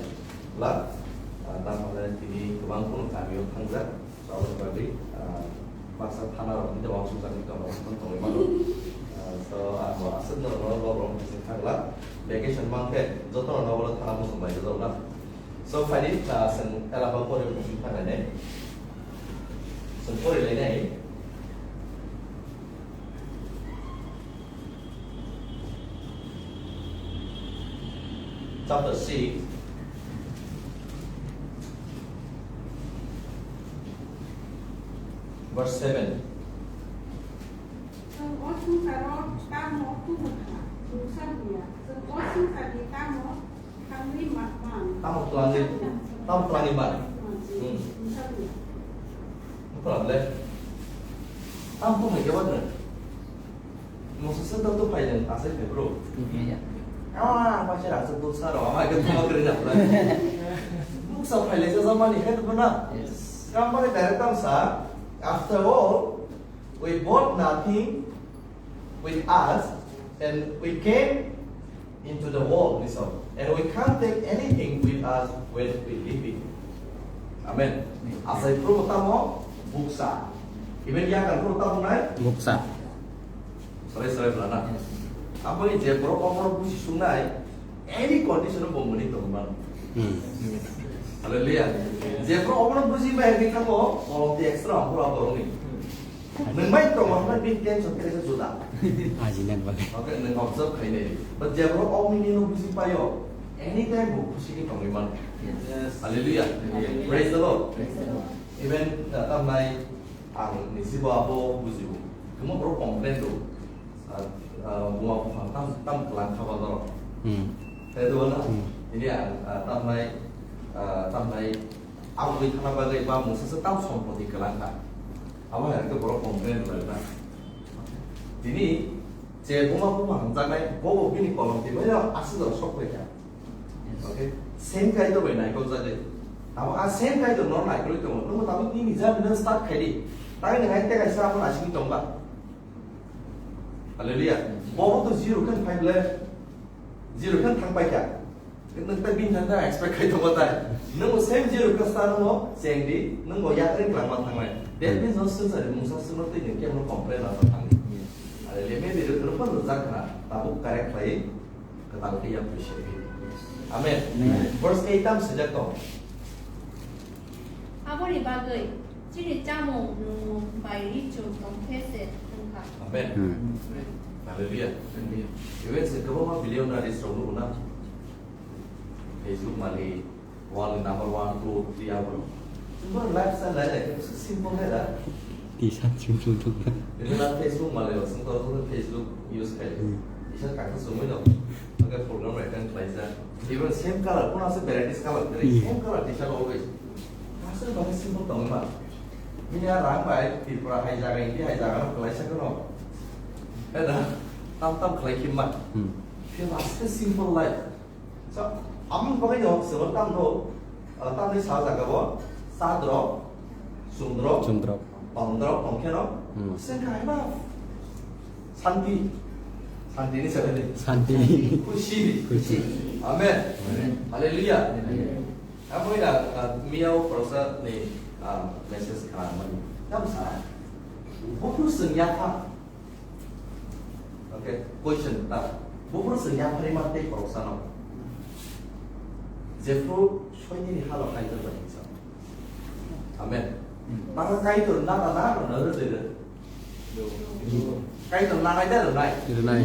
la, ah, tamoni tini kwbang kukno kamio thangjak. So, aboni bagwi, ah, baksa thana rok ni tei uansuk jagwi tongma rok tong tongwi mano. Ah, so, ang bo aswk no no rok rok bising thangla. Vacation mankhe joto no nogo thana muchung bai rwjak na. So, phaidi, ah, chwng elaba pore muchung thanglainai. Chwng pore lainai. Chapter six, verse seven. Chwng o swngcharo tamo tubu kha, mungsa buya. Chwng o swngcharni tamo thangwi ma-, man. Tamo twlangwi, tamo twlangwi man. Hmm. Mungsa buya. Tamo tongwi khe wano. Mungsa se to to phai nang asai phai bro. Iya. Ah, ang paisa rang se buksa rok, ang ke thoma kre na pula. Buksa phai le sa mani he to na. Yes. Kam pare direct tam sa. After all, we bought nothing with us, and we came into the world, ni so. And we can't take anything with us when we leave it. Amen. Asai pro tamo buksa. Even ya kan pro tamo nai. Buksa. Sarai sarai belana. Yes. Abo ni je borok o borok busi sungnai, any condition o bo muni tong man. Hmm. Hallelujah. Je borok o borok busi bai ni thango, kolom ti extra ang borok borok ni. Nwng bai tong man bini tension kesa juda. Aji nan bagwi. Okay, nwng observe khai nai. But je borok o mini no busi paio, anytime bo busi ni tongwi man. Yes. Hallelujah. Hallelujah. Praise the Lord. Praise the Lord. Even, uh, tamnai ang nisibo abo bujibo. Kemo borok complain do. Ah, ah, buma buphang tam, tam kwlang kha ba norok. Hmm. Tei do na? Hmm. Ini ang, ah, tamnai, ah, tamnai aboni thana bagwi ba mungsa se tam sompoti kwlang kha. Abo hai khe borok complain lai na. Tini je buma buphang hamjaknai, bo bo bini kolom ti bai aswk jora sok pai kha. Okay? Same Kaitor bai naikol jagwi. Abo a same Kaitor no naikolwi tongo. Nwng bo tabuk nini jani no start khai di. Tai nwng hai tei kaisa abo naisingwi tong ba. Hallelujah. Bobo to zero khe phai ble. Zero khe thang pai kha. Nwng tai bini thang thang expect khai tongo tai. Nwng bo same zero khe sa nwng bo cheng di. Nwng bo yakring kwlangma thangnai. That means no swngchar ni mungsa swngno twi nwng kebo complain rwna thangdi. Hallelujah. Maybe rwkhe rwkhe rwjak khna. Tabuk correct khlai. Kwtal khe yapri se. Amen. Amen. Verse eight tam swijak tong. Aboni bagwi chini chamung nwngmung bai ri chum tong khe se thung kha. Amen. Hmm. Hallelujah. Even se kwbangma billionaires rok nugo na. Facebook malik, world number one, two, three abo. Simple lifestyle lai lai, simple hai da. T-shirt chum chum thung kha. Ini na Facebook malik rok sing to Facebook use khai. Hmm. T-shirt kaka sumui no. Oke program rok kang khlai ja. Even same color, kono ase varieties color, Hmm. same color T-shirt always. Aswk bagwi simple tongwi ma. Bini a rang bai Tripura hai jaga, India hai jaga no kwlai sa kheno. Hai da, tam tam khlai khe ma. Hmm. Phiya aswk simple life. So, amoni bagwi no, chwng tam no, ah, tamni sa jaga bo, sa drop, sum drop, Sum drop. Tong drop, tong kheno, Hmm. se kha hai ma. Santi. Santi ni sabai ni. Santi. Khushi ni. Khushi. Amen. Amen. Hallelujah. Amen. Abo ina, ah, miyao prosa ni, ah, message khana mani. Tam sa. Buku sengya kha. Okay, question ta. Buphuru chwng yapharwi ma tei khoroksa no. Jephru soinini halo Kaitor bai hinsa. Amen. Maka Kaitor nata na rwna rwjai rw. Kaitor nanai da rwnai. Rwnai.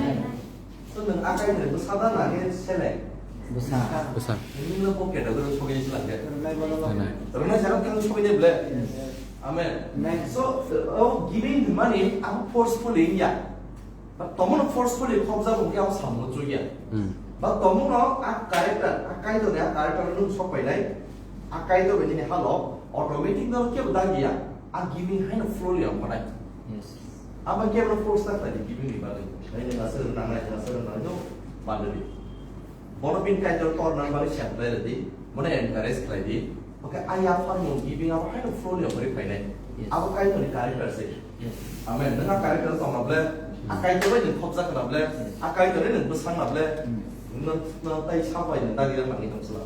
So nwng a Kaitor bwsa da na khe seleng. Bwsa. Bwsa. Nwng no bo category sogwi se langkhe. Rwnai. Rwnai jara thang sogwi de ble. Amen. Amen. So, o giving hwnmani abo forcefully wngya. Ba tongmano forcefully khobjak wngkhe abo samungno chukya. Hmm. Ba tongmano a character, a Kaitorni a character nwng sok painai, a Kaitor bai nini halo automatic no kebo dagiya, a giving haino flow ya ongkhanai. Yes. Abo kebo force ta khlai di giving ni bagwi. Nai nang aswk nangnai, nang aswk nangnai no, bandari. Bono bini Kaitor torna bagwi siyam khlai rwdi, bono encourage khlai di. Oke, a yapharmung giving abo haino flow ni ongwi phainai. Yes. Abo Kaitorni character se. Yes. Amen. Nwng a character tongna ble, a Kaitor bai nwng khobjakna ble, Yes. a Kaitor bai nwng bwsangna ble, Mm. nwng, nwng tai sabai nwng dagi yak nangwi tong sala.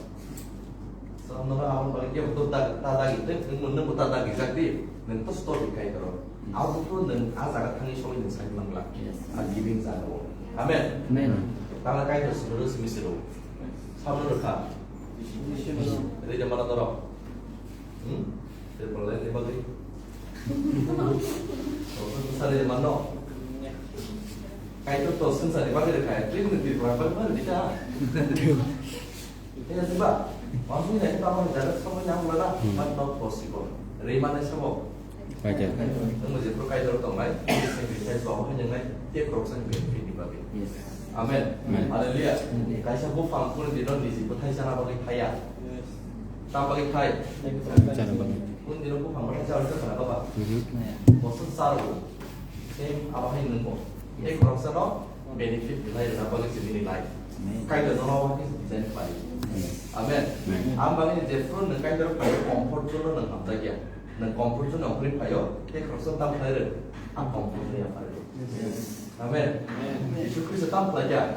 So, nwng abo bagwi kebo ta dagi, ta dagi, nwng, nwng bo ta dagi jak di, nwng to store di Kaitor. Yes. Abo to nwng a jaga thangwi sogwi nwng sai mangla. Yes. A giving jaga o. Amen. Amen. Tala Kaitor sumiro simi siro. Samno rwkha. Rede mana dorok. Hmm? Tripura ni bagwi. Sari mana? Kaitor to sensari bagwi rwkha. Tripura bagwi mana dika? Kaya diba? Wansuk nai tamo ni jaga samui nang lala, Hmm. but not possible. Rimane sabo. Baikhe. Nang mo jepro kai dor tong nai, sacrifice ba hai nang nai, te khoroksa ni benefit ni bagwi. Yes. Amen. Amen. Hallelujah. Hmm. Kaisa buphang kunu dino niji bwthai chana bagwi thaya. Yes. Tam bagwi thai. Chana bagwi. Kunu dino buphang bwthai chana bagwi thaya baba. Mhm. Bosor charo. Same abo hai nungbo. Tei khoroksa no benefit rinai rwna bagwi chwng nini life. Amen. Kaitor jono abo khe design khlai. Amen. Amen. Ang bagwi ni jephru nwng Kaitor bai comfort zone no nwng hamjakya. Nwng comfort zone ongkhorwi phaio, tei khoroksa tam khlai rw. Ang comfort zone yapharwi. Yes. Amen. Amen. Jisu Khristo tam khlaikya.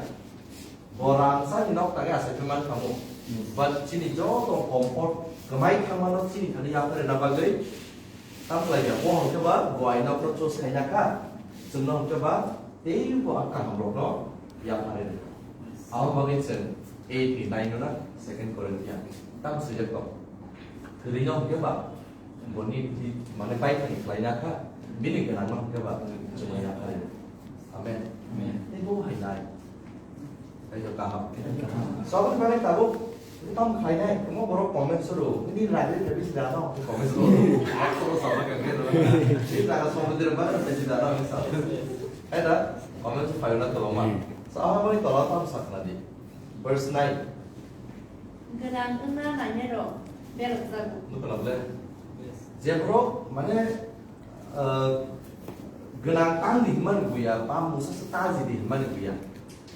Bo rangchakni nok tangwi achaikhe man khamu. But chini joto comfort kwmai thangmano chini thani yapharina bagwi tam khlaikha. Bo hwnkhe ba bo aino apro choose khaina kha. Chwngno hwnkhe ba teibo a kahamrokno yapharina. Abo bagwi chwng eight ni nine no na Second Corinthians tam swijak tong. Thwrwino hwnkhe ba Boni di mane bai thani khlai na kha, bini gwnang no hwnkhe ba chumui ya khlai. Amen. Amen. Tei bo hai nai. Tei to kaham. Saboni bagwi tabuk tam khlai nai, omo borok comment suru, bini library tabis da no, comment suru. Akhoro sabra kangke no. Sini jaga somudra ba, tei sini da no, sab. Hai da, comment suru phai na tolong ma. Hmm. Sa ama boni tola tam sakna di. Verse nine. Gwnang wngna nainai rok berok jago. Nukla ble. Yes. Je borok mane, uh, gwnang tang di hwnmani buya, ba mungsa se ta ji di hwnmani buya.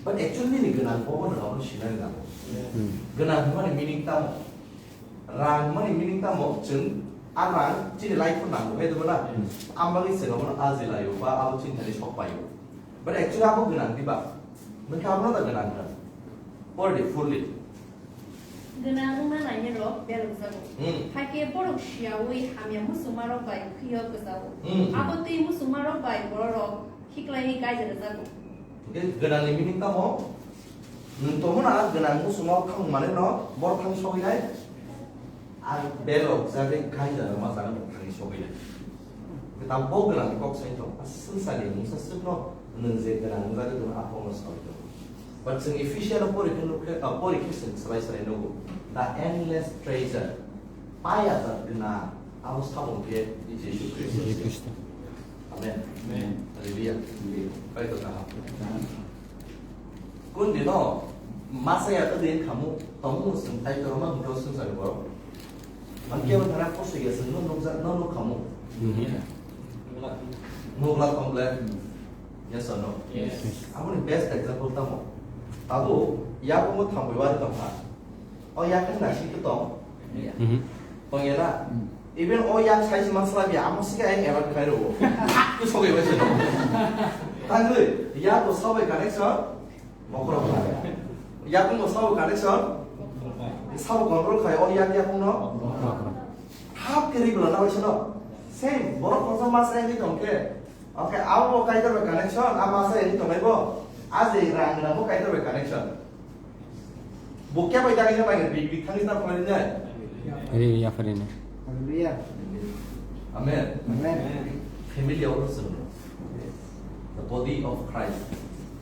But actually nini gwnang bo no abo sinai nango. Yes. Hmm. Gwnang hwnmani meaning tamo? Rang hwnmani meaning tamo? Chwng a rang chini life o nango hai debo na? Hmm. Ambagwi chwng abono aji laio ba abo chini thani sok paio. But actually abo gwnang diba? Nokha abono da gwnang gwnang. Por di fully. Gwnang wngna nainai rok berok jago. Hmm. Hakhe borok siyaui hamya muchungmarok bai khwio kwchao. Hmm. Abo twi muchungmarok bai bororok khiklaiwi kaija rwjago. Hwnkhe gwnangni meaning tamo? Nwng tongmana gwnang muchungmarok thang manwi no borok thang sogwi nai. Ang berok jagwi kaija rwma jaga nwng thangwi sogwi nai. Kwtal bo gwnangni kok sai tong. Aswk swngcharni mungsa swkno nwng je gwnang wngjago nwng aphangno saui tong. But chwng Ephesian o pori khe nukhe, ah, pori khe chwng swlai swlai nugo. The endless treasure. Paya jat gwnang. Abo sabo khe Jisu Khristo. Jisu Khristo. Amen. Amen. Hallelujah. Hallelujah. Kaitor kaham. Amen. Kun dino masa ya to din khamu, tongmung sung tai to ma hungto sung sari borok. Man kebo thana posu ya sung no nukja, no nuk khamu. Mhm. Nukla komble. Yes or no? Yes. Aboni best example tamo. Abo ya ko mo thambai wari tongkha. O ya kan nasi to tong. Mhm. Tong ya na. Hmm. Even o yak sai si masla bi amo siga yang erat khai ro. Thak tu sogai bai sino. Tangri, ya to sabai connection. Mokro khai. Ya ko sabai connection. Sabai control khai o yak ya ko no. Thap kiri bela na bai sino. Same, borok kosa masla yang di tong ke. Okay, abo bo Kaitor bai connection, a masa ini tongnai bo. A je rang rang bo Kaitor bai connection. Bo kya bai dagi na bai bi bi thani na phalai nai. Ri ya phari ne. Hallelujah. Amen. Amen. Family of the, the body of Christ.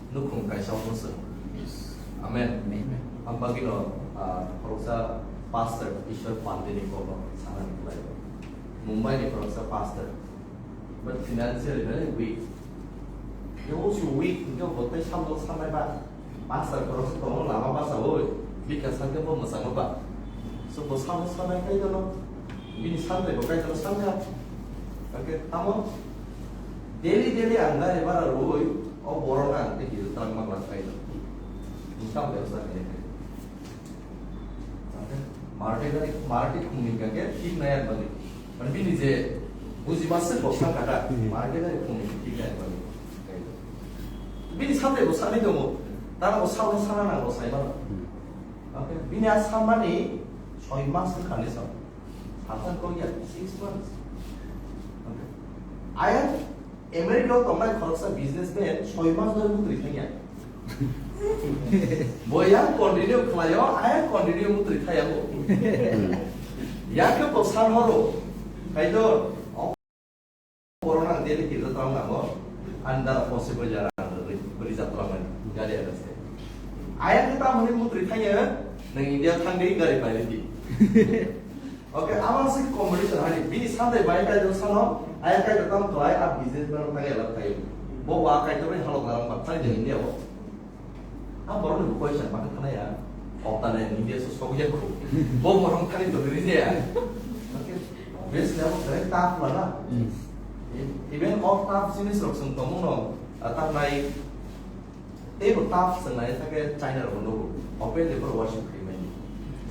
Nukhung kaisa of the. Amen. Amen. Ang bagino, ah, khoroksa pastor Ishwar Pandey ni kokno sana ni khlai. Mumbai ni khoroksa pastor. But financially very weak. He also weak, hingke bo tei samno sanai ba. Pastor khoroksa tongo lama basa oi. Bika sakhe bo mwsang ba. So bo samno sanai kai dono. Bini santai bo kai dono sangha. Oke, tamo. Daily daily ang gari bara roi. O borok ang tei hil tang ma klas kai dono. Income bebsa khe. Oke. Marti gari, marti khumni kake thik nai ang bali. Mane bini je bujiba se bo sakha da, hmm, marke da khumni thik nai bali. Bini sate bo sanai tongo, tara bo sabo sana nango sai mano. Hmm. Okay, bini a samani soi mas wngkha ni sa. Salsa kok ya, six months. Okay. Ayang America o tongnai khoroksa businessman soi mas dhori mutri thangya. Bo yang continue khlaio, ayang continue mutri thayango. Yang khe bo san horo, kaitor, o borok nang daily kirja tang nango, andar possible jara ang ri-, rijak tang nani, gari ada se. Ayang khe tamoni mutri thangya, Nang India thangdi gari pailidi. Okay, ama si competition hani bini santai bai kai do sano, aya kai do tam to ai a business man thang ela kai. Bo wa kai do bai halok garam pa thai de India bo. A borok ni question ma thana ya. Okta ne India so so ya ko. Bo borok thani to ri ya. Okay. Obviously abo kare tough la na. Even of tough sinis rok sung tomo no. Atak nai Tei bo tough swngnai thangkhe China rokno nugo. Openly borok worship khaimani.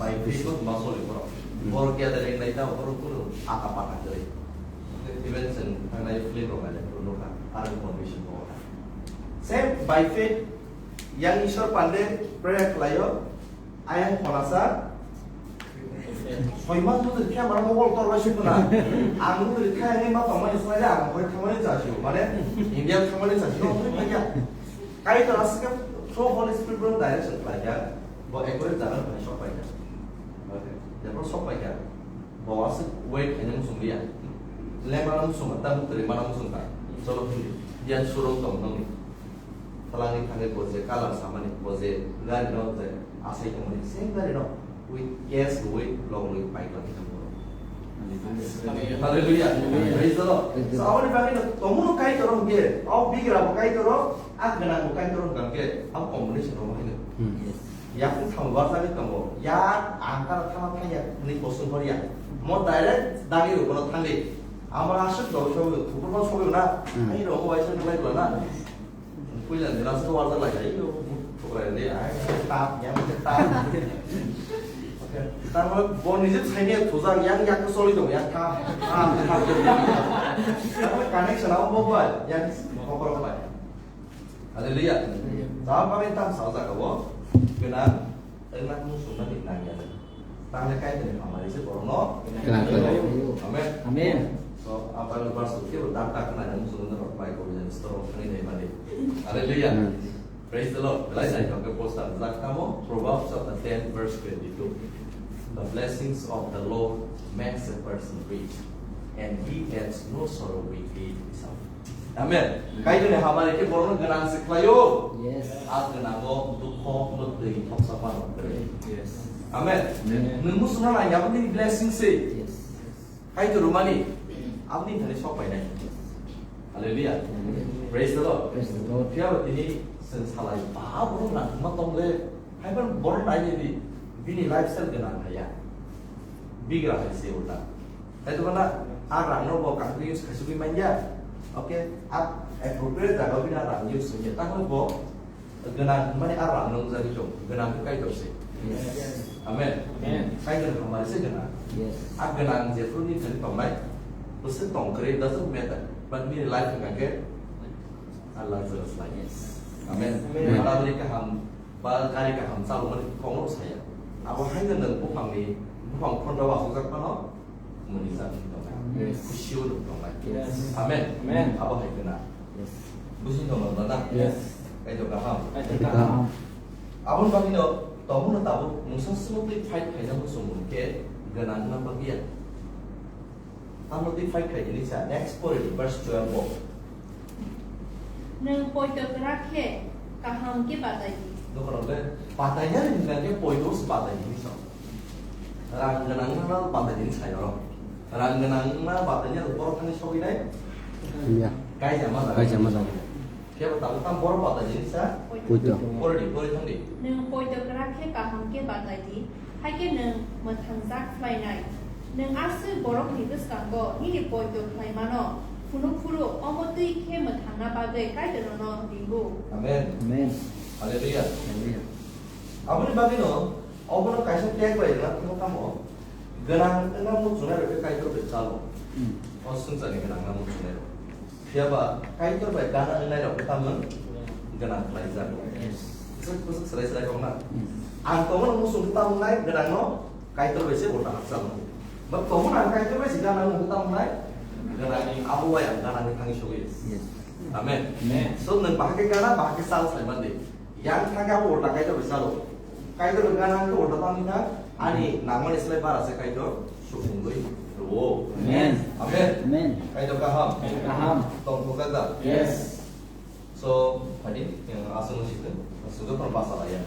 Bai Facebook ma soli borok. Borok kya dere nai ta borok kuno aka paka dere. Even chwng thangnai film rok nai borok nukha. Arang condition bo. Same by faith, yang Ishwar Pandey prayer khlaio. Ayang khorasa. Soi mas bwtwi khe mano mobile tor bai sukuna. Ang bwtwi khe ani ma tongmani swlai ang hoi thangmani chasio. Mane India thangmani chasio. Hoi thangya. Kai to asika through Holy Spirit bo direction khlai ya. Bo ekore jaga bai sok pai ya. Okay. Jabo sok pai ya. Bo asik wait khaina musung liya. Lemana musung ta bwtwi mana musung ta. Cholo hindi. Dia surung tong nong. Twlangwi thangwi bo je color samani, bo je gari no je asai tongmani, same gari no wi cash rwi log rwi bike rok thang borok. Hallelujah. Praise the Lord. So, aboni bagwi no tomono Kaitor hwnkhe, o bigra bo Kaitor, a gwnang bo Kaitor hwnkhe, abo combination rok haino. Yakung thang barjagwi tongo, ya angkara thana thangya hwnwi kosong hor ya. Mo direct dagi rok bono thangwi. Amar aswk dol sobo, thubur ma sobo na. Ai rok bai se belai bla na. Puila ni rasa warta lai jai yo. Pokra ni ai ta yang ta. Oke. Tamo bo ni je sai ni thujak yang yak soli dong yang ta. Connection abo bo bai yang kokoro bai. Hallelujah. Jawab kami tam sa jaga bo. Kena Wngna muchungna ni nangya. Tangle Kaitorni hamari se borokno. Kaitor. Amen. Amen. So, ang Bible verse kebo dak dak khna yang muchungna rok bai ko yang store khani nai mani. Hallelujah. Praise the Lord. Belai nai kok poster jak tamo Proverbs chapter ten verse twenty-two. The blessings of the Lord makes a person rich, and he has no sorrow with it. Amen. Kaitorni hamari khe borokno gwnang se khlaio. Yes. A gwnango dukho, mwtwi, thoksa phano kwrwi. Yes. Amen. Amen. Nwng muchungna nai abo nini blessing se. Yes. Kaitor rwmani aboni thani sok painai. Hallelujah. Amen. Praise the Lord. Praise the Lord. Phiya ba tini chwng salai ba borok nangkukma tong le. Haiphano borok nai di bini lifestyle gwnang haiya. Bigra hai se ulta. Kaitor bana a rang no bo kaham use khaisugwi manya. Okay, a appropriate jaga bini a rang use wngya. Tamo bo gwnang mani a rang no wngjago, gwnang khe Kaitor se. Yes. Amen. Amen. Kaitor hamari se gwnang. Yes. A gwnang jephru ni thani tongnai, bwswk tong kwrwi, doesn't matter. But bini life wngkha khe a luxurious life. Yes. Amen. Amen. Mara bini kaham Ba gari kaham chalokmani kokno saya. Abo haino nwng buphangni, buphang phonda o asokjak phano mwnwi chak wngwi tongnai. Yes. Khusio nwng tongnai. Yes. Amen. Amen. Abo hai khna. Yes. Busi tongo na? Yes. Kaitor kaham. Kaitor kaham. Aboni bagwino tabukno tabuk mungsa swmantwi fight khaina muchungmung khe gwnang wngna bagwi ya. Tamo twi fight khai hini sa, next pori di, verse twelve o. Nwng poito kwrak khe kaham khe batai di. Dokoro le batai ya ni hwnka khe poito se batai hini sa. Rang gwnang na batai hini sa yoro. Rang gwnang na batai ya borok thani sogwi nai. Iya. Kaisa ma da. Kaisa ma da. Khe bo tabuk tamo borok batai di sa? Poito. Pori di, pori thang di. Nwng poito kwrak khe kaham khe batai di, hai khe nwng mwthangjak phlainai. Nwng aswk borokni bwskango nini poito khlaimano phunuk phuru, omo twi khe mwthangna bagwi Kaitor nono ringo. Amen. Amen. Hallelujah. Hallelujah. Aboni bagwino obono kaisa tag bai rwna thangma tamo, gwnang wngna muchunai rok khe Kaitor bai chalo. Hmm. O swngcharni gwnang wngna muchunai rok. Phiya ba Kaitor bai gana wngnai rok khe tamo gwnang khlaijak. Yes. Bwswk bwswk swrai swrai kok na. Hmm. Ang tongmani muchung khe tamo wngnai gwnang no Kaitor bai se ulta hakchal no. Ba tongmani ang Kaitor bai se gana wng khe tamo wngnai gwnang ni abo bai ang gana ni thangwi sogwi. Yes. Amen. Amen. So nwng bahai khe gana, bahai khe chal sai mandi. Yang thangkhe abo ulta Kaitor bai chalo. Kaitor bai gana wngkhe ulta tamo wngkha, ani nangmani slai bara se Kaitor supungwi rwo. Amen. Amen. Amen. Kaitor kaham. Kaitor kaham. Tongthokjak da? Yes. So, phadi, yang aswk no sikhe, aswk no basa laya.